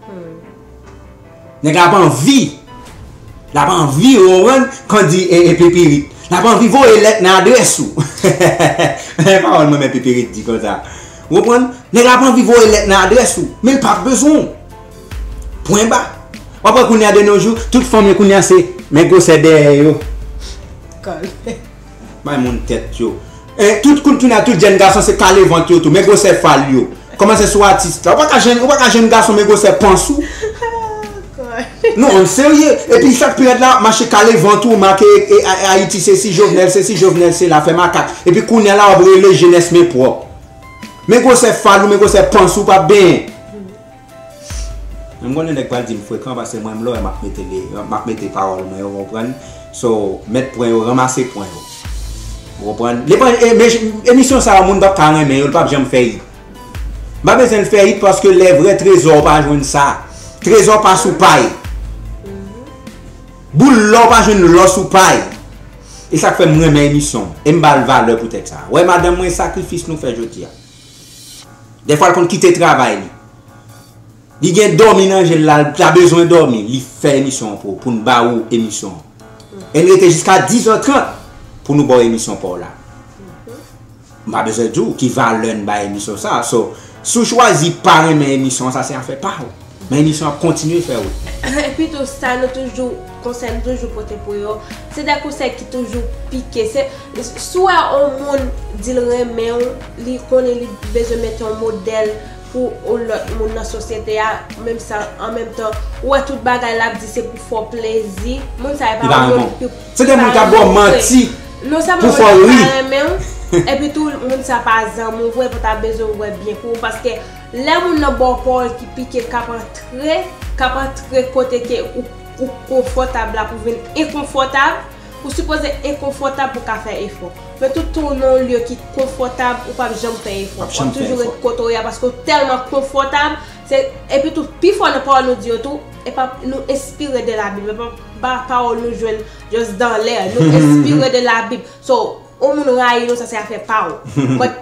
Hmm. Nèg la ap anvi. L ap anvi, ou konprann, kan di e, e pipirit. L ap anvi voye lèt nan adrès ou. Pawòl mwen, men pipirit di konsa. Ou konprann? Nèg la ap anvi voye lèt nan adrès ou, men l p ap bezwen w. Pwen ba. W ap wè kounye a de nos jours, tout fanm yo kounye a se men gwosè dèyè yo. Kòl. Bay moun tèt yo. E tout kout kounye a, tout jèn gason se kale vant yo tou, men gwosè fal yo. Kòmanse sou atis la. Ou pa ka jwenn, ou pa ka jwenn gason men gwosè pans ou. Non, m serye. Epi sa k pi rèd la, mache kale vant ou, make e, e, Ayiti sesi, Jovenel sesi, Jovenel sela, fè makak. Epi kounye a la, w ap rele jenès men pwòp. Men gwosè fal ou, men gwosè pans ou, p ap benyen. Men m konnen nèg pral di m frekan, paske mwen m lò, m ap mete li, m ap mete pawòl mwen, ou konprann? So, mèt pwen yo, ranmase pwen yo. Ou konprann? Li pa, e, men, emisyon sa yo, moun p ap ka renmen yo, li p ap janm fè it. M pa bezwen l fè it, paske lè vrè trezò ou pa jwenn sa. Trezò pa sou pay. Boul lò ou pa jwenn lò sou pay. E sa k fè m renmen emisyon. E m ba l valè poutèt sa. Wè, madanm mwen, sakrifis nou fè jodi a. Dèfwa l konn kite travay li. Li gen dòmi nan je l la, l ta bezwen dòmi. Li fè emisyon an pou, pou n ba ou emisyon an. E n rete jiska diz è trant pou nou ba w emisyon pa w la. M pa bezwen di w ki valè n bay emisyon sa. So, si w chwazi pa renmen emisyon an, sa se afè pa w. Men emisyon ap kontinye fè wout. Epi tou, sa nou toujou, konsèy nou toujou pote pou yo, se de konsèy ki toujou pike. Se, si w wè yon moun di l renmen w, li konnen li bezwen mete yon modèl pou yon lòt moun nan sosyete a, menm sa, an menm tan, ou wè tout bagay l ap di se pou fè w plezi, moun sa e pa yon moun ki, se de moun k ap ba w manti pou fè w ri. Non sèlman moun nan pa renmen w, epi tou, moun sa pa zanmi w vre, pou ta bezwen wè byen pou ou, paske lè moun nan ba w pawòl ki pike, k ap antre, k ap antre kote ke ou, ou konfòtab la pou vin enkonfòtab, ou sipoze enkonfòtab pou ka fè efò. Men tout tan w nan yon lye ki konfòtab, ou p ap janm fè efò. W ap toujou ret kote w ye a paske w tèlman konfòtab. Se, epi tou, pifò nan pawòl nou di yo tou, e pa, nou enspire de Labib. E pa, pa pawòl nou jwenn just dans l'air. Nou enspire de Labib. So, yon moun rayi nou, sa se afè pa w. But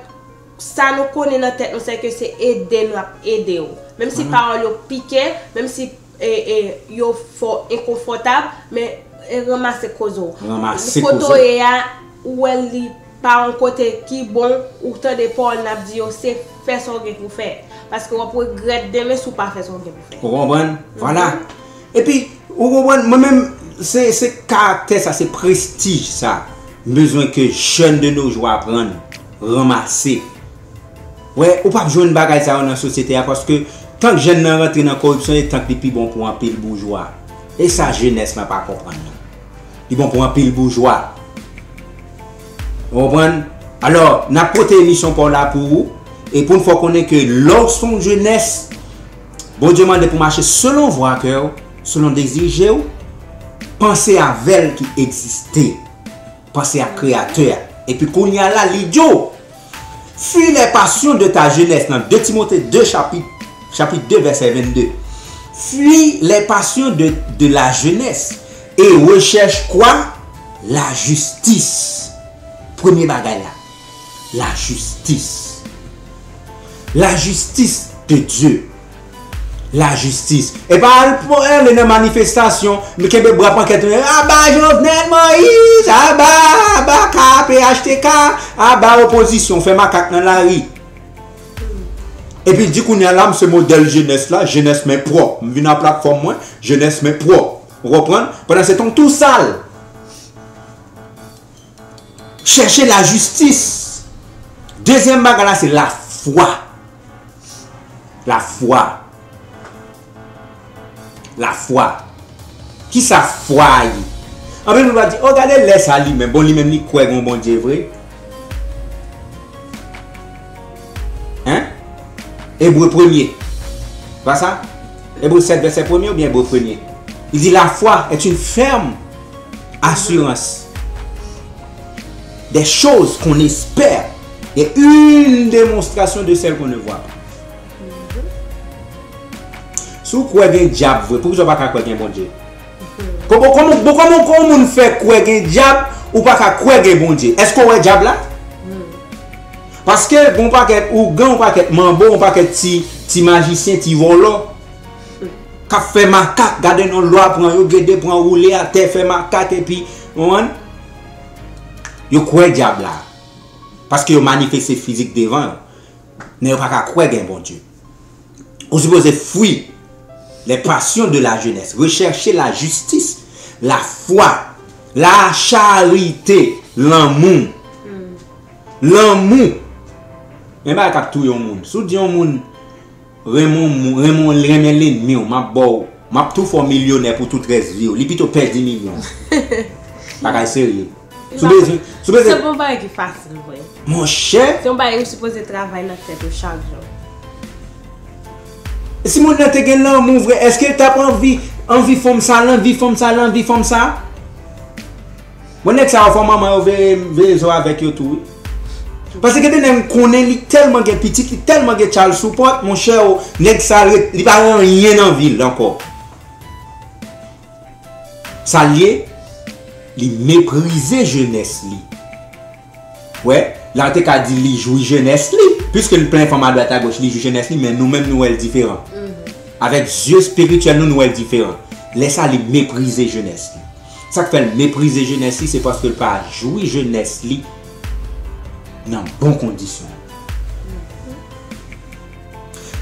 sa nou konnen nan tèt nou, se ke se ede nou ap ede w. Menm si pawòl yo pike, menm si e, e, yo fè w enkonfòtab, men, e, ranmase koze w. Ranmase koze w. Kote w ye a, ou wè li pa yon kote ki bon, ou tande pawòl n ap di yo, se fè sa w gen pou fè. Paske w ap regrèt demen si w pa fè sa w gen pou fè. Ou konprann? Vwala. Epi, ou konprann, mwen menm, se, se karaktè sa, se prestij sa. M bezwen ke jèn de nos jours aprann ranmase. Wè, ou p ap jwenn bagay sa yo nan sosyete a, paske tank jèn nan rantre nan koripsyon, e tank li pi bon pou anpil boujwa. E sa jenès lan pa konprann nan. Li bon pou anpil boujwa. Ou konprann? Alò, n ap pote emisyon pa w la pou ou, e pou n fè w konnen ke lè w se yon jenès, Bondye mande pou mache selon vwa kè w, selon dezi je w, panse avè l ki egziste. Panse ak Kreyatè a. Epi kounye a la, li di w, fuis les passions de ta jeunesse, nan de Timote de chapit, chapit de vèsè vennde. Fuis les passions de, de la jeunesse Et recherche quoi? La justice. Premye bagay la. La justice. La justice de Dieu. La justice. E pa al pou ale nan manifestasyon, nou kenbe bra pankèt, aba Jovenel Moïse, aba, aba K P H T K, aba opozisyon, fè makak nan lari. Epi di kounye a la, m se modèl jenès la, jenès men pwòp. M vin nan platfòm mwen, jenès men pwòp. Ou konprann? Pandan se tan w tou sal. Chèche lajistis. Dezyèm bagay la, se lafwa. Lafwa. Lafwa. Kisa fwa a ye? Anpil moun va di, o, gade lè sa li menm. Bon, li menm li kwè gen yon Bondye vre. Hein? Ebre premye. Pa sa? Ebre sèt vèsè premye oubyen Ebre premye? Il dit, la foi est une ferme assurance des choses qu'on espère et une démonstration de celles qu'on ne voit pas. Si w kwè gen dyab vre, poukisa w pa ka kwè gen Bondye? Kòman, kòman, bon, kòman, kòman yon moun fè kwè gen dyab, ou pa ka kwè gen Bondye? Èske w wè dyab la? Paske gen yon pakèt ougan, yon pakèt manbo, yon pakèt ti, ti majisyen, ti vòlò k ap fè makak, gade non, lwa pran yo, gede pran woule atè, fè makak, epi, w konprann? Yo kwè dyab la. Paske yo manifeste fizik devan yo. Men yo pa ka kwè gen Bondye. Ou sipoze fwi les passions de la jeunesse, recherche la justice, la foi, la charité, lanmou. Lanmou. Men bagay k ap touye yon moun. Si w di yon moun, renmen yon moun, renmen, renmen lènmi w, m ap ba w, m ap tou fè w milyonè pou tout rès vi w. Li pito pèdi milyon. Bagay serye. Si w bezwen, si w bezwen. Se pa yon bagay ki fasil vre. Monchè. Se yon bagay ou sipoze travay nan tèt ou chak jou. Si moun nan te gen lanmou vre, èske l t ap anvi, anvi fanm sa, l anvi fanm sa, l anvi fanm sa? Bon, nèg sa yo fò manman yo veye, veye zo avèk yo tou, wi. Paske gen de nèg m konnen, li tèlman gen pitit, li tèlman gen child support, monchè, o, nèg sa ret, li pa gen anyen nan vi l ankò. Sa l ye, li meprize jenès li. Wè, la w te ka di li jwi jenès li, piske l plen fanm adwat agoch, li jwi jenès li, men nou menm nou wè l diferan. Avèk zye espirityèl nou, nou wè l diferan. Lè sa, li meprize jenès li. Sa k fè l meprize jenès li, se paske l pa jwi jenès li nan bon kondisyon.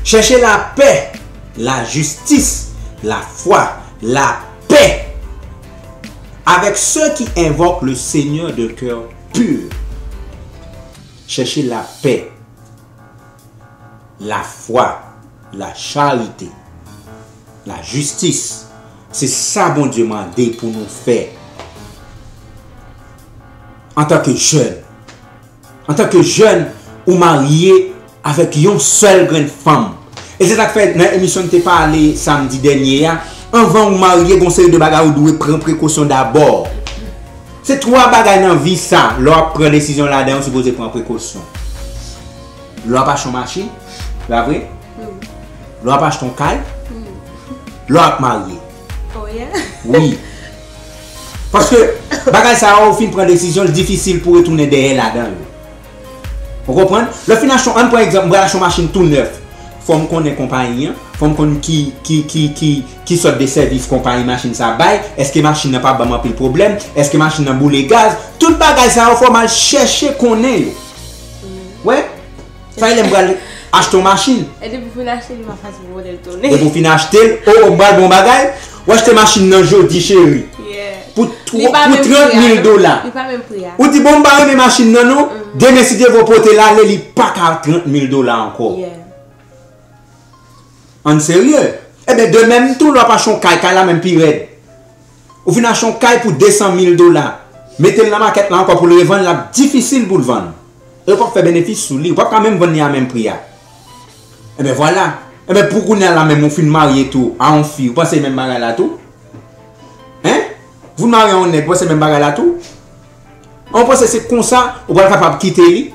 Cherchez la paix, la justice, la foi, la paix avec ceux qui invoquent le Seigneur de cœur pur. Chèche lapè, lafwa, lacharite, lajistis. Se sa Bondye mande pou nou fè antanke jèn. Antanke jèn, ou marye avèk yon sèl grenn fanm. E se sa k fè nan emisyon n te pale samdi dènye a, anvan ou marye, gon seri de bagay ou dwe pran prekosyon dabò. Se twa bagay nan vi sa, lè w ap pran desizyon ladan yo, ou sipoze pran prekosyon. Lè w ap achte yon machin, pa vre? Lè w ap achte yon kay, lè w ap marye. Oh, yeah? Wi. Paske bagay sa yo, ou fin pran desizyon, l difisil pou retounen dèyè ladan yo. Ou konprann? Lè w fin achte, ann pran egzanp, m pral achte yon machin tou nèf. Fò m konnen konpayi an, fò m konn ki, ki, ki, ki, ki sòt de sèvis konpayi machin sa bay, èske machin nan pa ban m anpil pwoblèm, èske machin nan boule gaz, tout bagay sa yo fò m al chèche konnen yo. Wè? Sa e lè m pral achte yon machin. E depi w fin achte li, li pa fasil pou w retounen. Depi w fin achte l, o, m pral bon bagay, w achte machin nan jodi, cheri. Yeah. Pou twa, pou trant mil dola. Li pa menm pri a. Ou di, bon, m pa renmen machin nan, non. Demen, si Dye vle, w pote l ale, li pa ka trant mil dola ankò. Yeah. Ann serye. Ebyen, de menm tou, lè w ap achte yon kay, kay la menm pi rèd. Ou fin achte yon kay pou de san mil dola. Mete l nan makèt la ankò pou l revann, l ap difisil pou l vann. E ou p ap fè benefis sou li. Ou p ap ka menm vann li a menm pri a. Ebyen, vwala. Ebyen, pou kounye a la menm, ou fin marye tou a yon fi, ou panse menm bagay la tou? Hein? Ou fin marye a yon nèg, ou panse menm bagay la tou? Ou panse se konsa ou pral kapab kite li?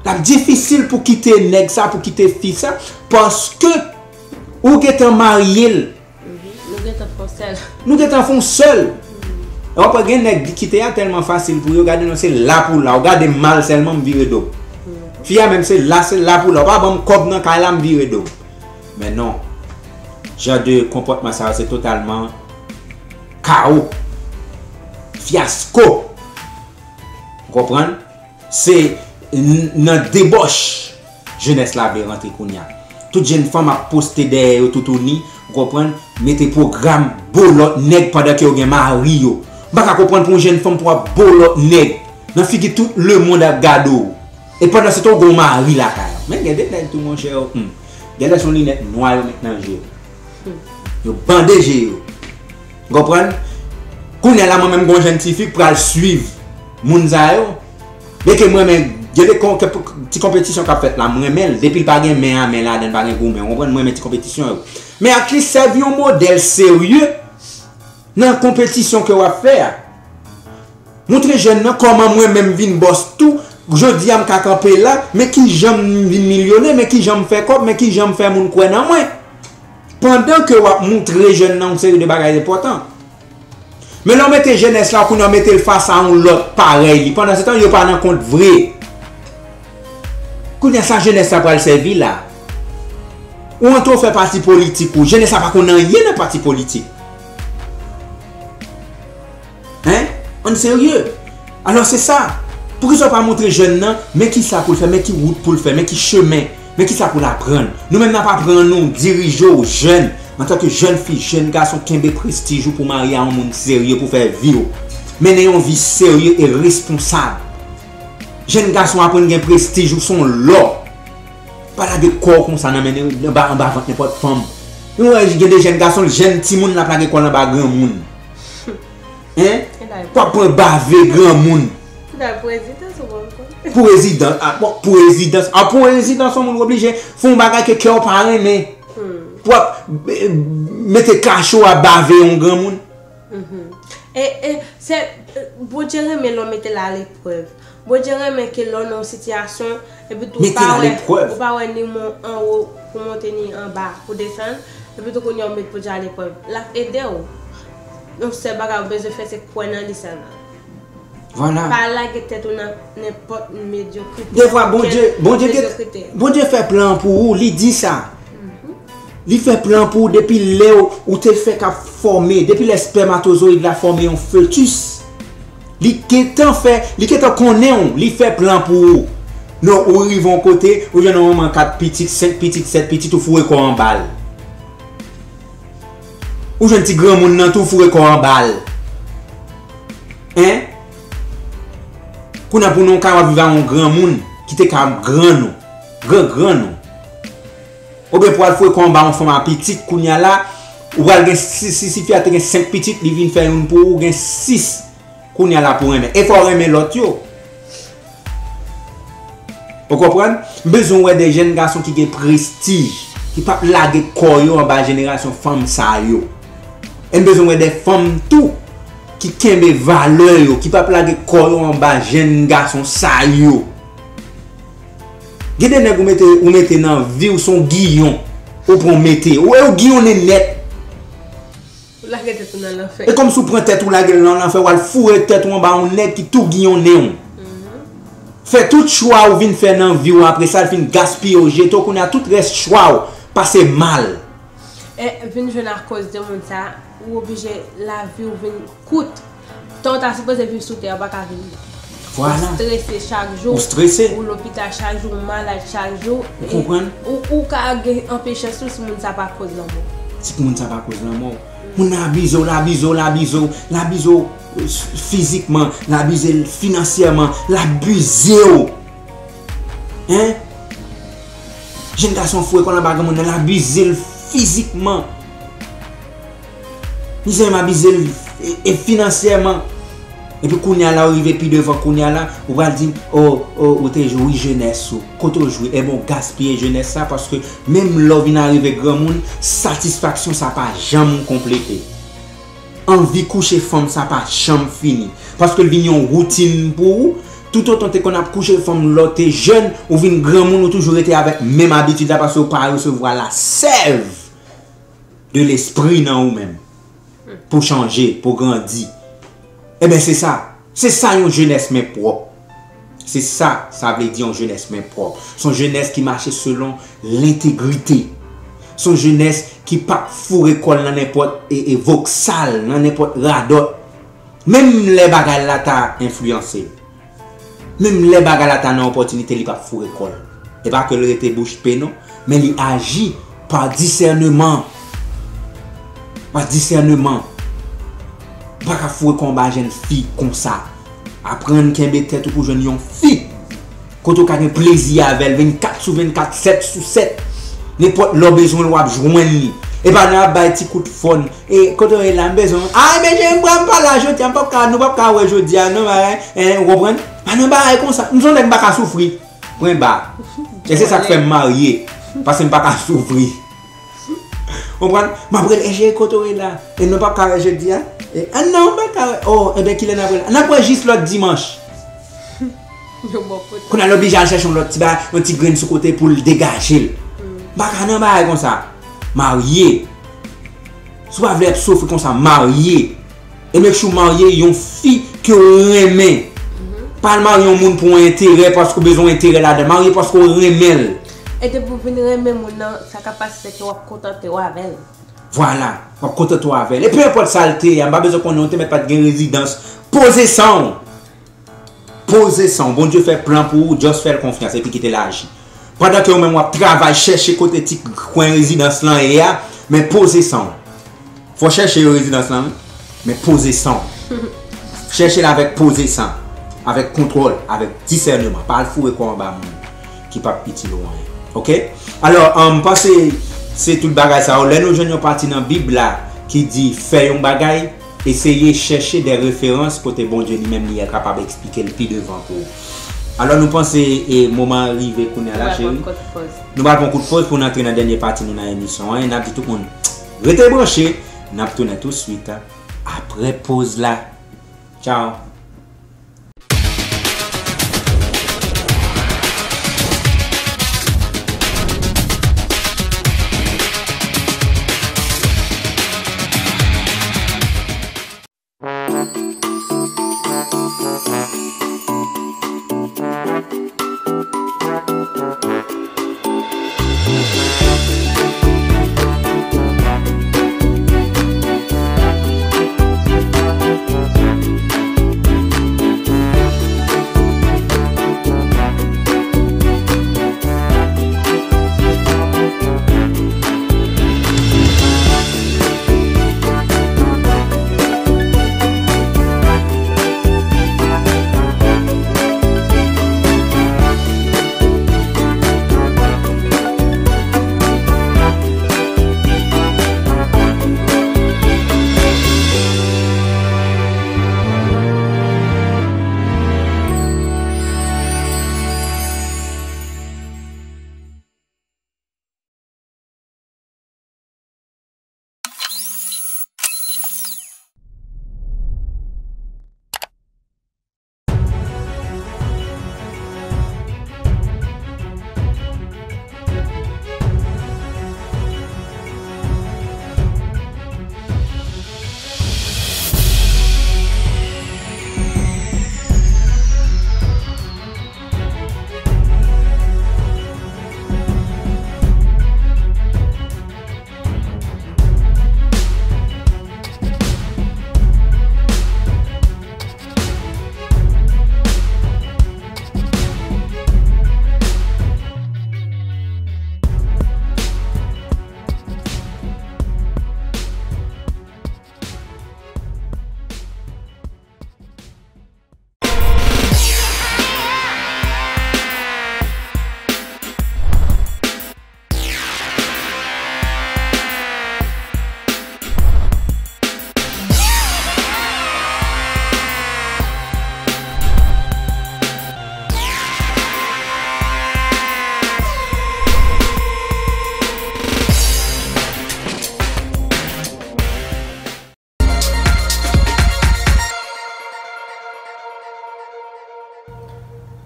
L ap difisil pou kite nèg sa, pou kite fi sa, paske ou gentan marye l. Mhm. Nou gentan Sèl. Nou gentan fè yon sèl. E w ap wè gen nèg kite a tèlman fasil pou yo, gade non, se la pou la. Ou gade m mal sèlman, m vire do m. Fi a menm, se la, se la pou la. Ou pa ban m kòb nan kay la, m vire do m. Men non. Jan de konpòtman sa yo, se totalman kawo. Fyasko. Ou konprann? Se n- nan debòch jenès la vle rantre kounye a. Tout jenn fanm ap poste dèyè yo toutouni, ou konprann? Mete pwogram bo lòt nèg pandan ke yo gen mari yo. M pa ka konprann pou yon jenn fanm pou w ap bo lòt nèg nan figi tout lemonn ap gade w. E pandan se tan w gen yon mari lakay ou. Men gen de nèg tou monchè, hmm. Gen lè se yon linèt nwa yo met nan je yo. Yo bande je yo. Ou konprann? Kounye a la, mwen menm, gon jèn tifi k pral swiv moun sa yo. Byen ke mwen, men, gen de kon- ke- ti konpetisyon k ap fèt la, mwen renmen l. Depi l pa gen men a men ladan l, pa gen goumen. Ou konprann? Mwen renmen ti konpetisyon yo. Men at least sèvi yon modèl serye nan konpetisyon ke w ap fè a. Montre jèn nan kòman mwen menm vin bòs tou. Jodi a m ka kanpe la, men kijan m vin milyonè, men kijan m fè kòb, men kijan m fè moun kwè nan mwen. Pandan ke w ap montre jèn nan yon seri de bagay enpòtan. Men lè w mete jenès la, kounye a w mete l fas a yon lòt parèy li. Pandan se tan, yo pa nan kont vre. Kounye a sa jenès la pral sèvi la. Ou antre w fè pati politik ou. Jenès la pa konn anyen nan pati politik. Hein? Ann serye. Alò se sa. Poukisa w pa montre jèn nan, men kisa pou l fè, men ki wout pou l fè, men ki chemen, men kisa pou l aprann. Nou menm n ap aprann ou, dirije w, jèn, antanke jèn fi, jèn gason, kenbe prestij ou pou w marye a yon moun serye pou fè vi w. Mennen yon vi serye e responsab. Jèn gason aprann gen prestij ou se yon lò. Pa lage kò w konsa nan men anba, anba vant nenpòt fanm. Nou wè gen de jèn gason, jèn timoun l ap lage kò l anba granmoun. Hein? Pou ap pran bave granmoun. Pou al prezidans ou konn konn. Pou rezidans, ah, bon, pou rezidans, ah, pou rezidans yon moun oblije fè yon bagay ke kè w pa renmen. Pou ap eh, mete kacho a bave yon granmoun. E, e, se, Bondye renmen lè w mete l aleprèv. Bondye renmen ke lè w nan yon sitiyasyon, epi tou ou Mete l pa wè, aleprèv. Ou pa wè ni mwen anwo pou monte ni anba pou desann, epi tou kounye a w met Bondye aleprèv. L ap ede w. Yon sèl bagay ou bezwen fè se kwè nan li sèlman. Vwala. Pa lage tèt ou nan nenpòt medyokrite. Defwa Bondye, Bondye, gen- Medyokrite. Bondye fè plan pou ou, li di sa. Li fè plan pou ou depi lè ou, ou te fèk ap fòme, depi lè spèmatozoyid la fòme yon fetis. Li gentan fè, li gentan konnen w, li fè plan pou ou. Non, ou rive yon kote, ou jwenn yon manman kat pitit, senk pitit, sèt pitit, ou foure kò w anba l. Ou jwenn ti granmoun nan tou foure kò w anba l. Hein? Kounye a pou nou ka w ap viv a yon granmoun ki te ka grann ou, gran grann ou. Oubyen pou al foure kò anba yon fanm a pitit, kounye a la, ou pral gen sis, si, si fi a te gen senk pitit, li vin fè youn pou ou, ou gen sis kounye a la pou renmen. E fò w renmen lòt yo. Ou konprann? M bezwen wè de jèn gason ki gen prestij, ki p ap lage kò yo anba jenerasyon fanm sa yo. E m bezwen wè de fanm tou ki kenbe valè yo, ki p ap lage kò yo anba jèn gason sa yo. Gen de nèg ou mete, ou mete nan vi w se yon giyon. Ou pran w mete. Ou, e ou giyonnen nèt. Ou lage tèt ou nan lanfè. E kòmsi w pran tèt ou lage l nan lanfè, w al foure tèt ou anba yon nèg ki tou giyonnen w. Fè tout chwa ou vin fè nan vi w apre sa, l fin gaspiye w, jete w, kounye a tout rès chwa w pase mal. E vin jwenn akoz de moun sa, ou oblije lavi w vin kout. Tan w ta sipoze viv sou tè a, ou pa ka viv li. Vwala. Ou strese chak jou. Ou strese. Ou lopital chak jou, ou malad chak jou. Ou konprann? Ou, ou ka gen anpil chans tou si moun sa pa koz lanmò. Si moun sa pa koz lanmò w. Moun nan abize w, l abize w, l abize w, l abize w, euh, fizikman, l abize l finansyèman, l abize w. Hein? Jèn gason foure kò l anba granmoun nan, l abize l fizikman. Mizè m abize l e, e finansyèman. Epi kounye a la, ou rive pi devan, kounye a la, ou pral di m, o, o, ou te jwi jenès ou. Kote w jwi? Ebyen, w gaspiye jenès sa, paske menm lè w vin arive granmoun, satisfaksyon sa pa janm konplete. Anvi kouche fanm sa pa janm fini. Paske l vin yon woutin pou ou. Toutotan w te konn ap kouche fanm lè w te jèn, ou vin granmoun, ou toujou rete avèk menm abitid la, paske w pa resevwa la sèv de lespri nan ou menm. pou chanje, pou grandi. Ebyen, se sa. Se sa yon jenès men pwòp. Se sa, sa vle di yon jenès men pwòp. Se yon jenès ki mache selon lentegrite. Se yon jenès ki p ap foure kò l nan nenpòt e, e voksal, nan nenpòt radòt. Menm lè bagay la ta enfliyanse l. Menm lè bagay la ta nan opòtinite, li p ap foure kò l. E pa ke l rete bouch pe non, men li aji pa disèneman. Pa disèneman. Ou pa ka foure kò anba jèn fi konsa. Aprann kenbe tèt ou pou jwenn yon fi. Kote w ka gen plezi avè l vennkat sou vennkat, sèt sou sèt. Nenpòt lè w bezwen l, w ap jwenn li. E pa nan ap bay ti kout fòn. E kote w ye la, m bezwen w. A, ebyen, jan m pran m pa la jodi a, m p ap ka, nou p ap ka wè jodi a, non, bagay. Hein, ou konprann? Pa nan bagay konsa. M se yon nèg m pa ka soufri. Pwen ba. E se sa k fè m marye. Paske m pa ka soufri. Konprann? M ap rele, "E cheri, kote w ye la?" E nou p ap ka wè jodi a? E, a non, m p ap ka wè. Oh, ebyen, kilè n ap wè la? N ap wè jis lòt dimanch. Yo bò kote. Kounye a, l oblije al chèche yon lòt ti bagay, yon ti grenn sou kote pou l degaje l. M pa ka nan bagay konsa. Marye. Si w pa vle ap soufri konsa, marye. E make sure w marye yon fi ke w renmen. Pa al marye yon moun pou yon enterè, paske w bezwen enterè ladan l. Marye paske w renmen l. E depi w vin renmen moun nan, sa ka pase se ke w ap kontante w avè l. Vwala, w ap kontante w avè l. E pe enpòt sa l te ye a, m pa bezwen konnen w te mèt pa t gen rezidans. Poze san w. Poze san w. Bondye fè plan pou ou, just fè l konfyans epi kite l aji. Pandan ke ou menm w ap travay chèche kote ti kwen rezidans lan ye a, men poze san w. Fò chèche yo rezidans lan, wi, men poze san w. Chèche l avèk poze san, avèk kontwòl, avèk disèneman. Pa al foure kò w anba moun ki p ap itil ou anyen. Oke? Alò, um, m panse se tout bagay sa yo. Lè nou jwenn yon pati nan Bib la ki di fè yon bagay, eseye chèche de referans kote Bondye li menm li kapab eksplike l pi devan pou ou. Alò, nou panse e moman an rive kounye a la, cheri. Nou pral pran kout pòz. Nou pral pran kout pòz pou n antre nan dènye pati nou nan emisyon an. E n ap di tout moun, rete branche, n ap tounen tou swit apre pòz la. Tchao.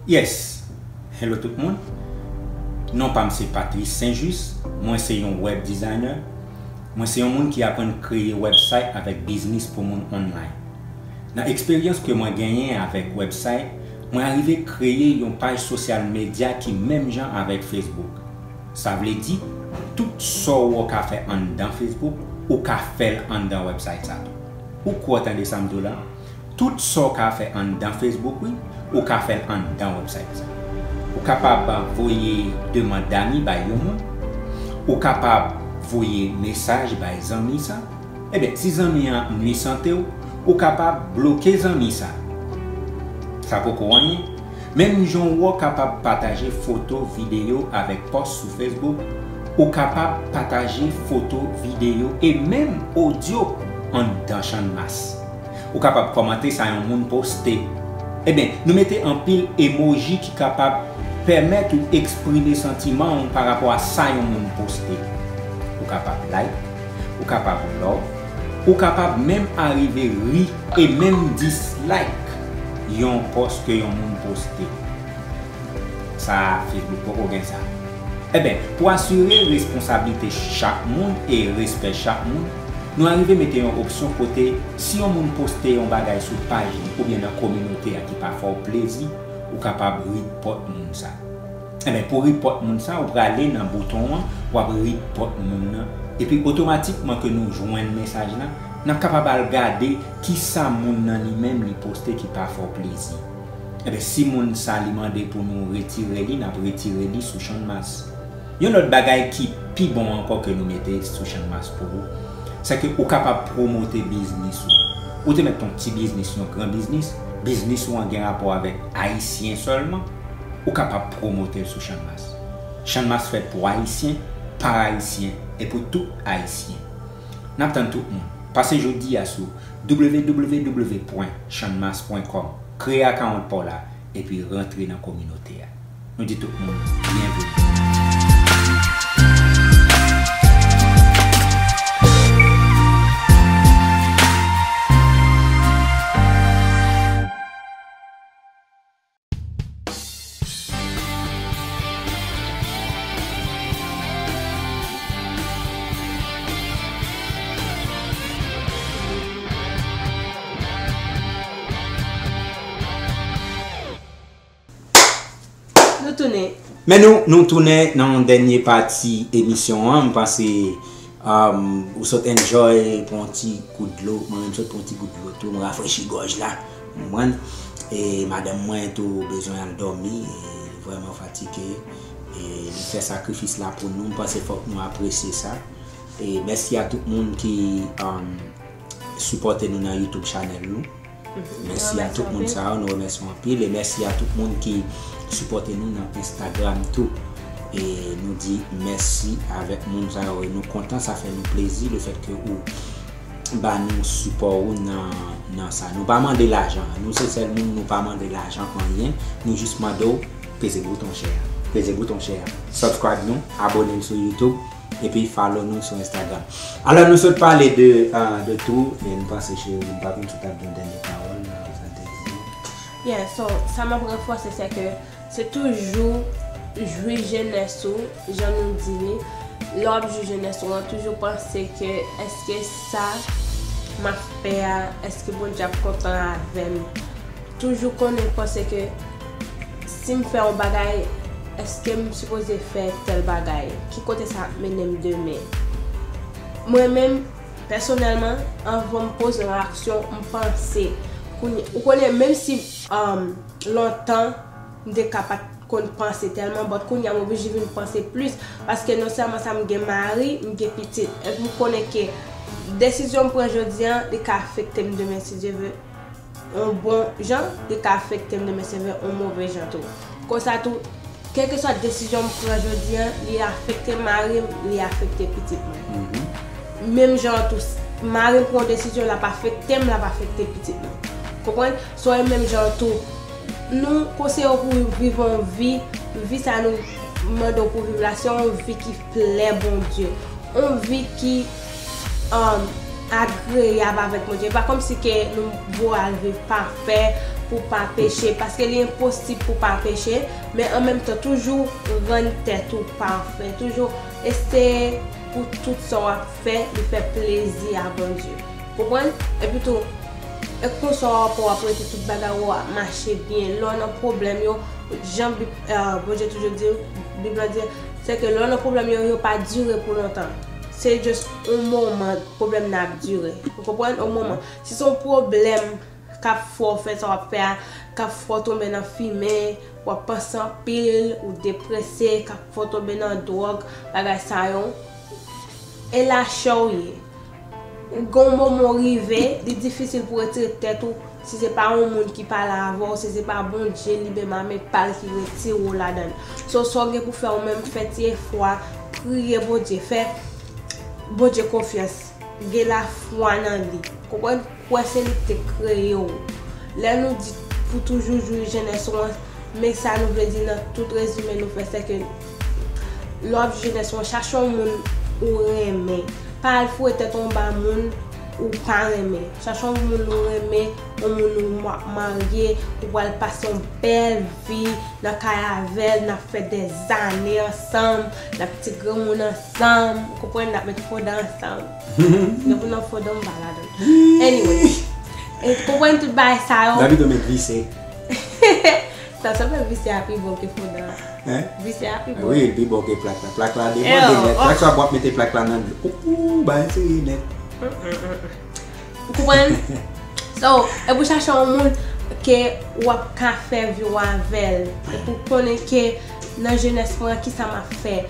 Yes. Hello tout moun. Non pa m se Patrice Saint-Just. Mwen se yon web designer. Mwen se yon moun ki aprann kreye website avèk biznis pou moun online. Nan eksperyans ke mwen genyen avèk website, mwen arive kreye yon paj sosyal medya ki menm jan avèk Facebook. Sa vle di, tout sa w wè w ka fè anndan Facebook, ou ka fè l anndan website sa tou. Ou kwè w tande sa m di w la? Tout sa w ka fè anndan Facebook, wi, ou ka fè l anndan website sa. Ou kapab voye demann dami bay yon moun. Ou kapab voye mesaj bay zanmi sa. Ebyen, si zanmi an nwi sante w, ou kapab bloke zanmi sa. Sa poko anyen. Menm jan w kapab pataje foto, videyo avèk pòs sou Facebook, ou kapab pataje foto, videyo e menm odyo anndan Channmas. Ou kapab kòmante sa yon moun poste. Ebyen, nou mete anpil emoji ki kapab pèmèt ou eksprime santiman w pa rapò a sa yon moun poste. Ou kapab like, ou kapab love, ou kapab menm arive ri e menm dislike yon pòs ke yon moun poste. Sa a, Facebook poko gen sa. Ebyen, pou asire responsablite chak moun e respè chak moun, nou arive mete yon opsyon kote si yon moun poste yon bagay sou paj li oubyen nan kominote a ki pa fè w plezi, ou kapab report moun sa. Ebyen, pou report moun sa, ou prale nan bouton an, w ap report moun nan. Epi otomatikman ke nou jwenn mesaj la, n ap kapab al gade kisa moun nan li menm li poste ki pa fè w plezi. Ebyen, si moun sa li mande pou nou retire li, n ap retire li sou Channmas. Yon lòt bagay ki pi bon ankò ke nou mete sou Channmas pou ou, se ke ou kapab pwomote biznis ou. Ou te mèt yon ti biznis, yon gran biznis, biznis ou an gen rapò avèk Ayisyen sèlman, ou kapab pwomote l sou Channmas. Channmas fèt pou Ayisyen, pa Ayisyen e pou tout Ayisyen. N ap tann tout moun. Pase jodi a sou w w w pwen channmas pwen kòm, kreye akawont pa w la, epi rantre nan kominote a. Nou di tout moun byenveni. Nou tounen. Men nou, nou tounen nan yon dènye pati emisyon an. M panse, um, ou sot enjoy, pran yon ti gout dlo. Mwen menm sot pran yon ti gout dlo tou. M rafrechi gòj la. Ou konprann? E madanm mwen tou bezwen al dòmi. E li vrèman fatige. E li fè sakrifis la pou nou. M panse fòk nou apresye sa. E mèsi a tout moun ki, um, sipòte nou nan YouTube channel nou. Mèsi a tout moun sa yo, nou remèsye w anpil. E mèsi a tout moun ki sipòte nou nan Instagram tou. E nou di mèsi avèk moun sa yo. E nou kontan, sa fè nou plezi lefèt ke ou ba nou sipò ou nan, nan sa. Nou pa mande lajan. Nou se sèl moun, nou pa mande lajan anyen. Nou jis mande w peze bouton share. Peze bouton share. Subscribe nou, abone n sou YouTube. Epi follow nou sou Instagram. Alò, nou sot pale de, ah, de tou, e m panse Sherline pa konn si w t ap gen yon dènye pawòl nan sa te di. Yeah, so, sa m ap ranfòse, se ke se toujou jwi jenès ou, jan nou di li. Lè w ap jwi jenès ou an, toujou panse ke èske sa m ap fè a, èske Bondye ap kontan avè m? Toujou konnen panse ke si m fè yon bagay, èske m sipoze fè tèl bagay? Ki kote sa ap mennen m demen? Mwen menm, pèsonèlman, anvan m poze yon aksyon, m panse. Kounye, ou konnen, menm si, um, lontan, m te ka pa t konn panse tèlman, but kounye a m oblije vin panse plis, paske non sèlman sa, m gen mari, m gen pitit. Epi m konnen ke desizyon m pran jodi a, li ka afekte m demen, si Dye vle. Yon bon jan, li ka afekte m demen, se vre, yon move jan tou. Konsa tou, kèlkeswa desizyon m pran jodi a, li afekte mari m, li afekte pitit mwen. Menm jan an tou, s-, mari m pran yon desizyon, l ap afekte m, l ap afekte pitit mwen. Konprann? So, e menm jan an tou, nou konseye w pou w viv yon vi, vi sa nou mande w pou w viv la, se yon vi ki plè Bondye. Yon vi ki, um, agreyab avèk Bondye. E pa kòmsi ke nou voye al viv pafè pou pa peche, paske li enposib pou pa peche, men an menm tan, toujou rann tèt ou pafè, toujou eseye pou tout sa w ap fè, li fè plezi a Bondye. Konprann? Epi tou, e konsa w ap, w ap rete tout bagay w ap mache byen. Lè w nan pwoblèm yo, jan Bib, eh, Bondye toujou di, Bib la di, se ke lè w nan pwoblèm yo, yo pa dire pou lontan. Se just yon moman pwoblèm nan ap dire. Ou konprann? Yon moman. Si se yon pwoblèm k ap fè w fè sa w ap fè a, k ap fè w tonbe nan fimen, w ap panse anpil, ou deprese, k ap fè w tonbe nan dwòg, bagay sa yo, e la chè w ye. Ou gen yon moman w rive, li difisil pou w retire tèt ou, si se pa yon moun ki pale avè w, si se pa Bondye li menm a men pa l ki retire w ladan l. So, sa w gen pou fè ou menm, fè ti efò a, priye Bondye, fè Bondye konfyans, gen lafwa nan li. Konprann? Kwè se li ki te kreye w. Lè nou di pou toujou jwi jenès ou an, men sa nou vle di nan tout rezime nou fè, se ke lè w ap jwi jenès ou an, chache yon moun ou renmen. Pa al foure tèt ou anba moun ou pa renmen. Chache yon moun ou renmen, yon moun ou ma-, marye, ou pral pase yon bèl vi nan kay avè l, n ap fè dèzane ansanm, n ap ti granmoun ansanm, ou konprann, n ap met fondan ansanm. Depi nan fondan, m pa ladan. Anyway, e konprann tout bagay sa yo. N ap pito met vise. Sa, sa fè vise a pi bon ke fondan. Hein? Vise a pi bon. Wi, pi bon ke plak la. Plak la demande nèt. Plak sa, w ap mete plak la nan dlo. Ou, ou, bagay serye nèt. Ou konprann? So, e pou chache yon moun ke w ap ka fè vi w avè l. E pou konnen ke nan jenès mwen, kisa m ap fè,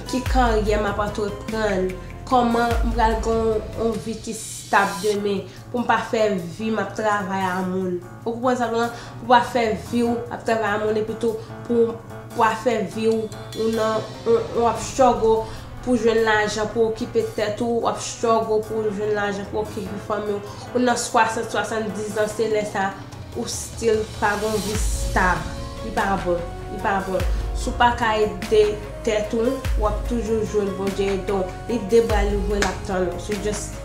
ki karyè m ap antreprann, kòman m pral gen yon, yon vi ki stab demen, pou m pa fè vi m ap travay a moun. Ou konprann sa m di w lan? Pou w pa fè vi w ap travay a moun, epi tou pou w pa fè vi w, ou nan, ou, ou ap struggle pou jwenn lajan pou okipe tèt ou, w ap struggle pou jwenn lajan pou okipe fanmi w. Ou nan swasant, swasanndizan, se lè sa ou still pa gon vi stab. Li pa bon, li pa bon. Si w pa ka ede tèt ou, w ap toujou jwenn Bondye ede w. Li de bra l louvri, l ap tann ou. So just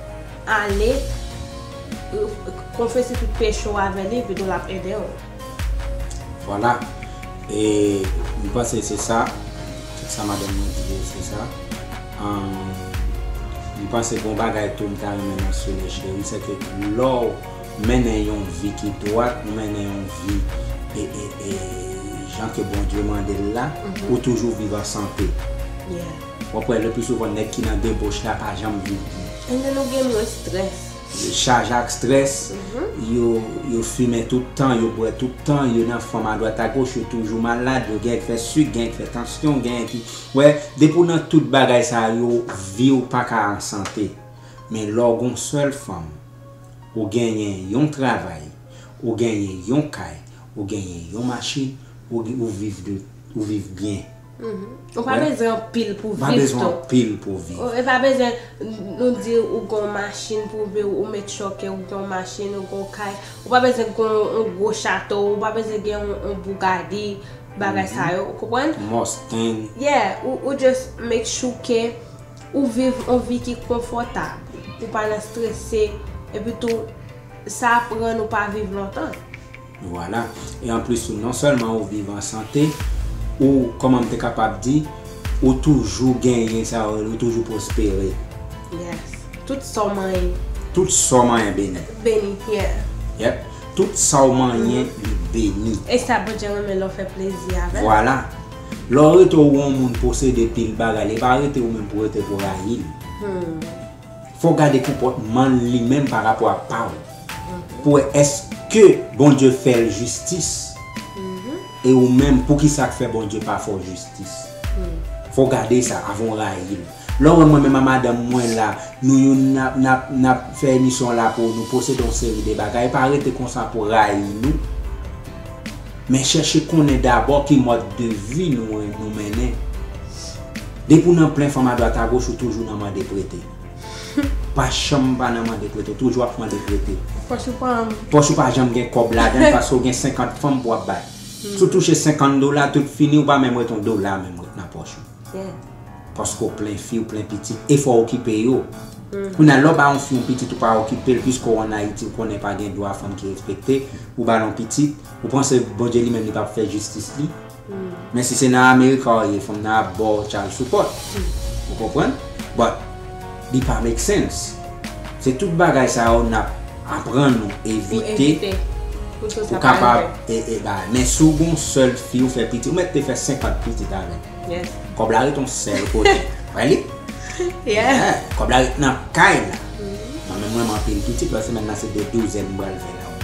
ale, konfese tout peche w avè li, epi tou l ap ede w. Vwala. E m panse se sa. Tout sa madanm mwen di yo, se sa. Ahn, m panse gon bagay tou m ta renmen mansyone, cheri, se ke lè w mennen yon vi ki dwat, ou mennen yon vi e, e, e, jan ke Bondye mande l la, ou toujou viv an sante. Yeah. W ap wè, le pli souvan, nèg ki nan deboch la pa janm viv byen. And then ou gen mwens strès. Chaje ak strès, yo, yo fimen tout tan, yo bwè tout tan, yo nan fanm adwat agoch, yo toujou malad, yo gen k fè sik, gen k fè tansyon, gen ki, wè, depi w nan tout bagay sa yo, vi w pa ka an sante. Men lè w gon sèl fanm, ou genyen yon travay, ou genyen yon kay, ou genyen yon machin, ou, ou viv de, ou viv byen. Ou pa bezwen anpil pou viv tou. Pa bezwen anpil pou viv. Ou, e pa bezwen, nou di ou gon machin pou viv, ou met chòke, ou gon machin, ou gon kay. Ou pa bezwen gon yon gwo chato, ou pa bezwen gen yon, yon Bugatti, bagay sa yo, ou konprann? Mustang. Yeah, ou, ou just make sure ke ou viv yon vi ki konfòtab, ou pa nan strese, epi tou, sa ap rann ou pa viv lontan. Vwala. E anplis tou, non sèlman ou viv an sante, ou, kòman m te kapab di, ou toujou genyen sa yo rele, ou toujou pwospere. Yes. Tout sa w manyen. Tout sa w manyen beni. Beni, yeah. Yep. Tout sa w manyen, li beni. E sa Bondye renmen lè w fè plezi avè l. Vwala. Lè w rete w wè yon moun posede pil bagay, li pa rete ou menm pou rete pou rayi l. Fò w gade konpòtman l li menm pa rapò a pa w. Pou wè èske Bondye fè l jistis. E ou menm, poukisa k fè Bondye pa fè w jistis? Fò w gade sa avan w rayi l. Lè w wè mwen menm a madanm mwen la, nou youn n ap, n ap, n ap fè emisyon la pou nou posede yon seri de bagay, pa rete konsa pou rayi nou. Men chèche konnen dabò ki mòd de vi nou, nou mennen. Depi w nan plen fanm adwat agoch, ou toujou nan mande prete. Pa janm pa nan mande prete, ou toujou ap mande prete. Pòch ou pa... Pòch ou pa janm gen kòb ladan l paske w gen senkant fanm pou w ap bay. Si w touche senkant dola, tout fini, ou pa menm ret yon dola menm ret nan pòch ou. Paske w plen fi, w plen pitit, e fò w okipe yo. Kounye a, lè w ba yon fi yon pitit, ou pa okipe l, piske w ann Ayiti, ou konnen pa gen dwa fanm ki respekte, ou ba l yon pitit, ou panse Bondye li menm li p ap fè jistis li? Men si se nan America w ye, fanm nan ap ba w child support. Ou konprann? But li pa make sense. Se tout bagay sa yo n ap aprann nou evite pou kapab e, e bay. Men si w gon sèl fi, ou fè pitit, ou mèt te fè senkant pitit avè l. Kòb la ret yon sèl kote. Wè li? Yeah. Kòb la ret nan kay la. Mwen menm, mwen, m anpil pitit, lòt semèn nan se de douzèn m pral fè la.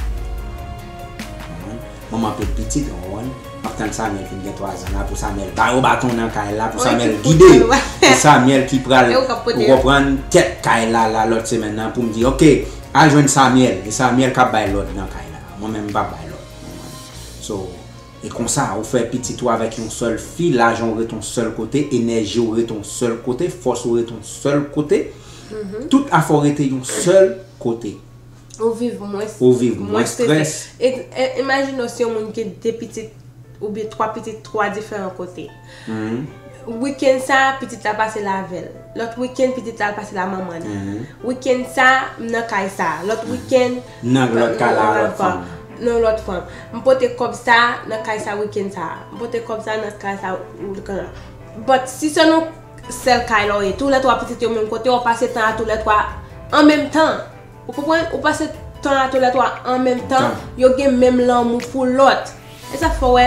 Mwen, mwen, m anpil pitit, w konprann? M ap tann Samuel fin gen twa zan la pou Samuel ba yo baton nan kay la, pou Samuel gide yo. Se Samuel ki pral, ou konprann, tèt kay la, la lòt semèn nan pou m di, "Ok, al jwenn Samuel." E Samuel k ap bay lòd nan kay la. Mwen menm, m p ap bay lòd. So, e konsa, ou fè pitit ou avèk yon sèl fi, lajan w ret yon sèl kote, enèji w ret yon sèl kote, fòs ou ret yon sèl kote, tout afè w rete yon sèl kote. Ou viv mwens, ou viv mwens strese. E, e, imajine w se yon moun ki de pitit, oubyen twa pitit, twa diferan kote. Wikenn sa, pitit la pase l avè l. Lòt wikenn, pitit la al pase l a manman l. Wikenn sa, m nan kay sa. Lòt wikenn, nan lòt kay la, lòt fanm. Nan lòt fanm. M pote kòb sa nan kay sa wikenn sa. M pote kòb sa nan kay sa wikenn la. But si se nan sèl kay la w ye, toulètwa pitit yo menm kote, w ap pase tan a toulètwa an menm tan. Ou konprann? Ou pase tan a toulètwa an menm tan, yo gen menm lanmou pou lòt. E sa fè w wè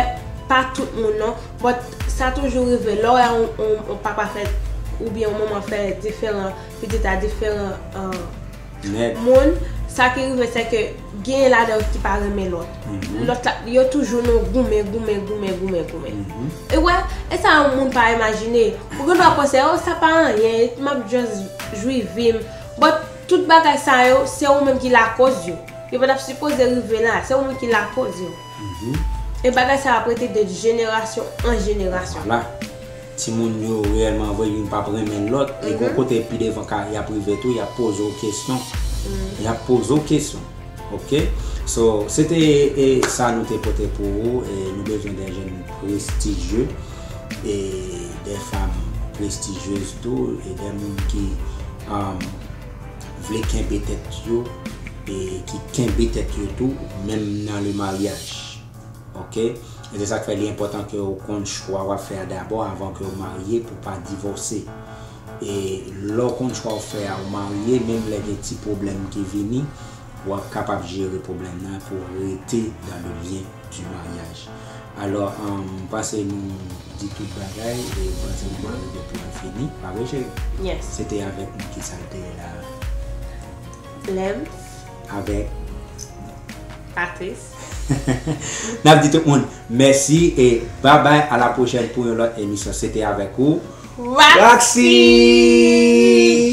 pa tout moun non. But sa toujou rive. Lè w wè yon, yon, yon papa fè, oubyen yon manman fè diferan, pitit a diferan, uh, moun, sa ki rive se ke genyen ladan yo ki pa renmen lòt. Lòt la, yo toujou nan goumen, goumen, goumen, goumen, goumen. E wè, e sa yon moun pa imajine. Ou gen dwa panse, "Oh, sa pa anyen, m ap just jwi vi m." But tout bagay sa yo, se ou menm ki lakòz yo. Yo pa t ap sipoze rive la, se ou menm ki lakòz yo. E bagay sa ap rete de jenerasyon an jenerasyon. Vwala. Timoun yo reyèlman vre, youn p ap renmen lòt. E gon kote pi devan ka, y ap rive tou, y ap poze w kesyon. Y ap poze w kesyon. Ok? So, se te, e, sa nou te pote pou ou. E nou bezwen de jèn prestijye, e de fanm prestijyez tou, e de moun ki, um, vle kenbe tèt yo, e ki kenbe tèt yo tou, menm nan le maryaj. Ok? E se sa k fè li enpòtan ke w konn chwa w ap fè a dabò avan ke w marye pou w pa divòse. E lè w konn chwa w fè a, w marye, menm lè gen ti pwoblèm ki vini, w ap kapab jere pwoblèm nan pou w rete dans le lien du mariage. Alò, um, m panse nou di tout bagay, e m panse nou pral rive pou nou fini. Pa vre, cheri? Yes. Se te avèk nou ki sa l te ye la. Lem. Avèk Patrice. N ap di tout moun mèsi e babay, a la pwochèn pou yon lòt emisyon. Se te avèk ou, Roxy. Roxy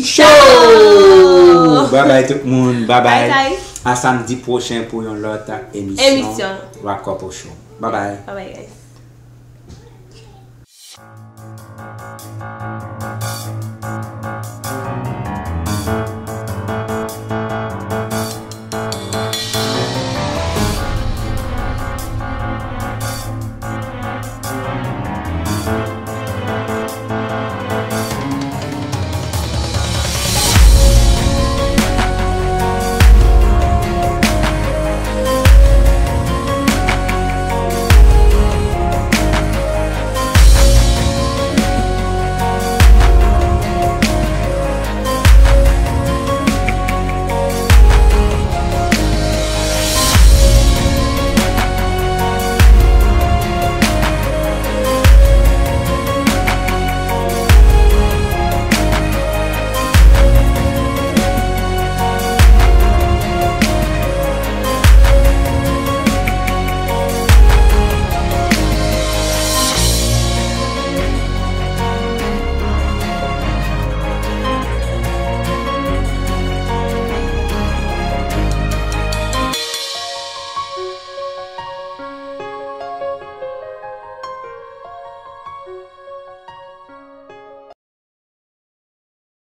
Show. Babay tout moun, babay. Bye, guys. A samdi pwochen pou yon lòt emisyon. Emisyon. Rock Couple Show. Babay. Babay, guys.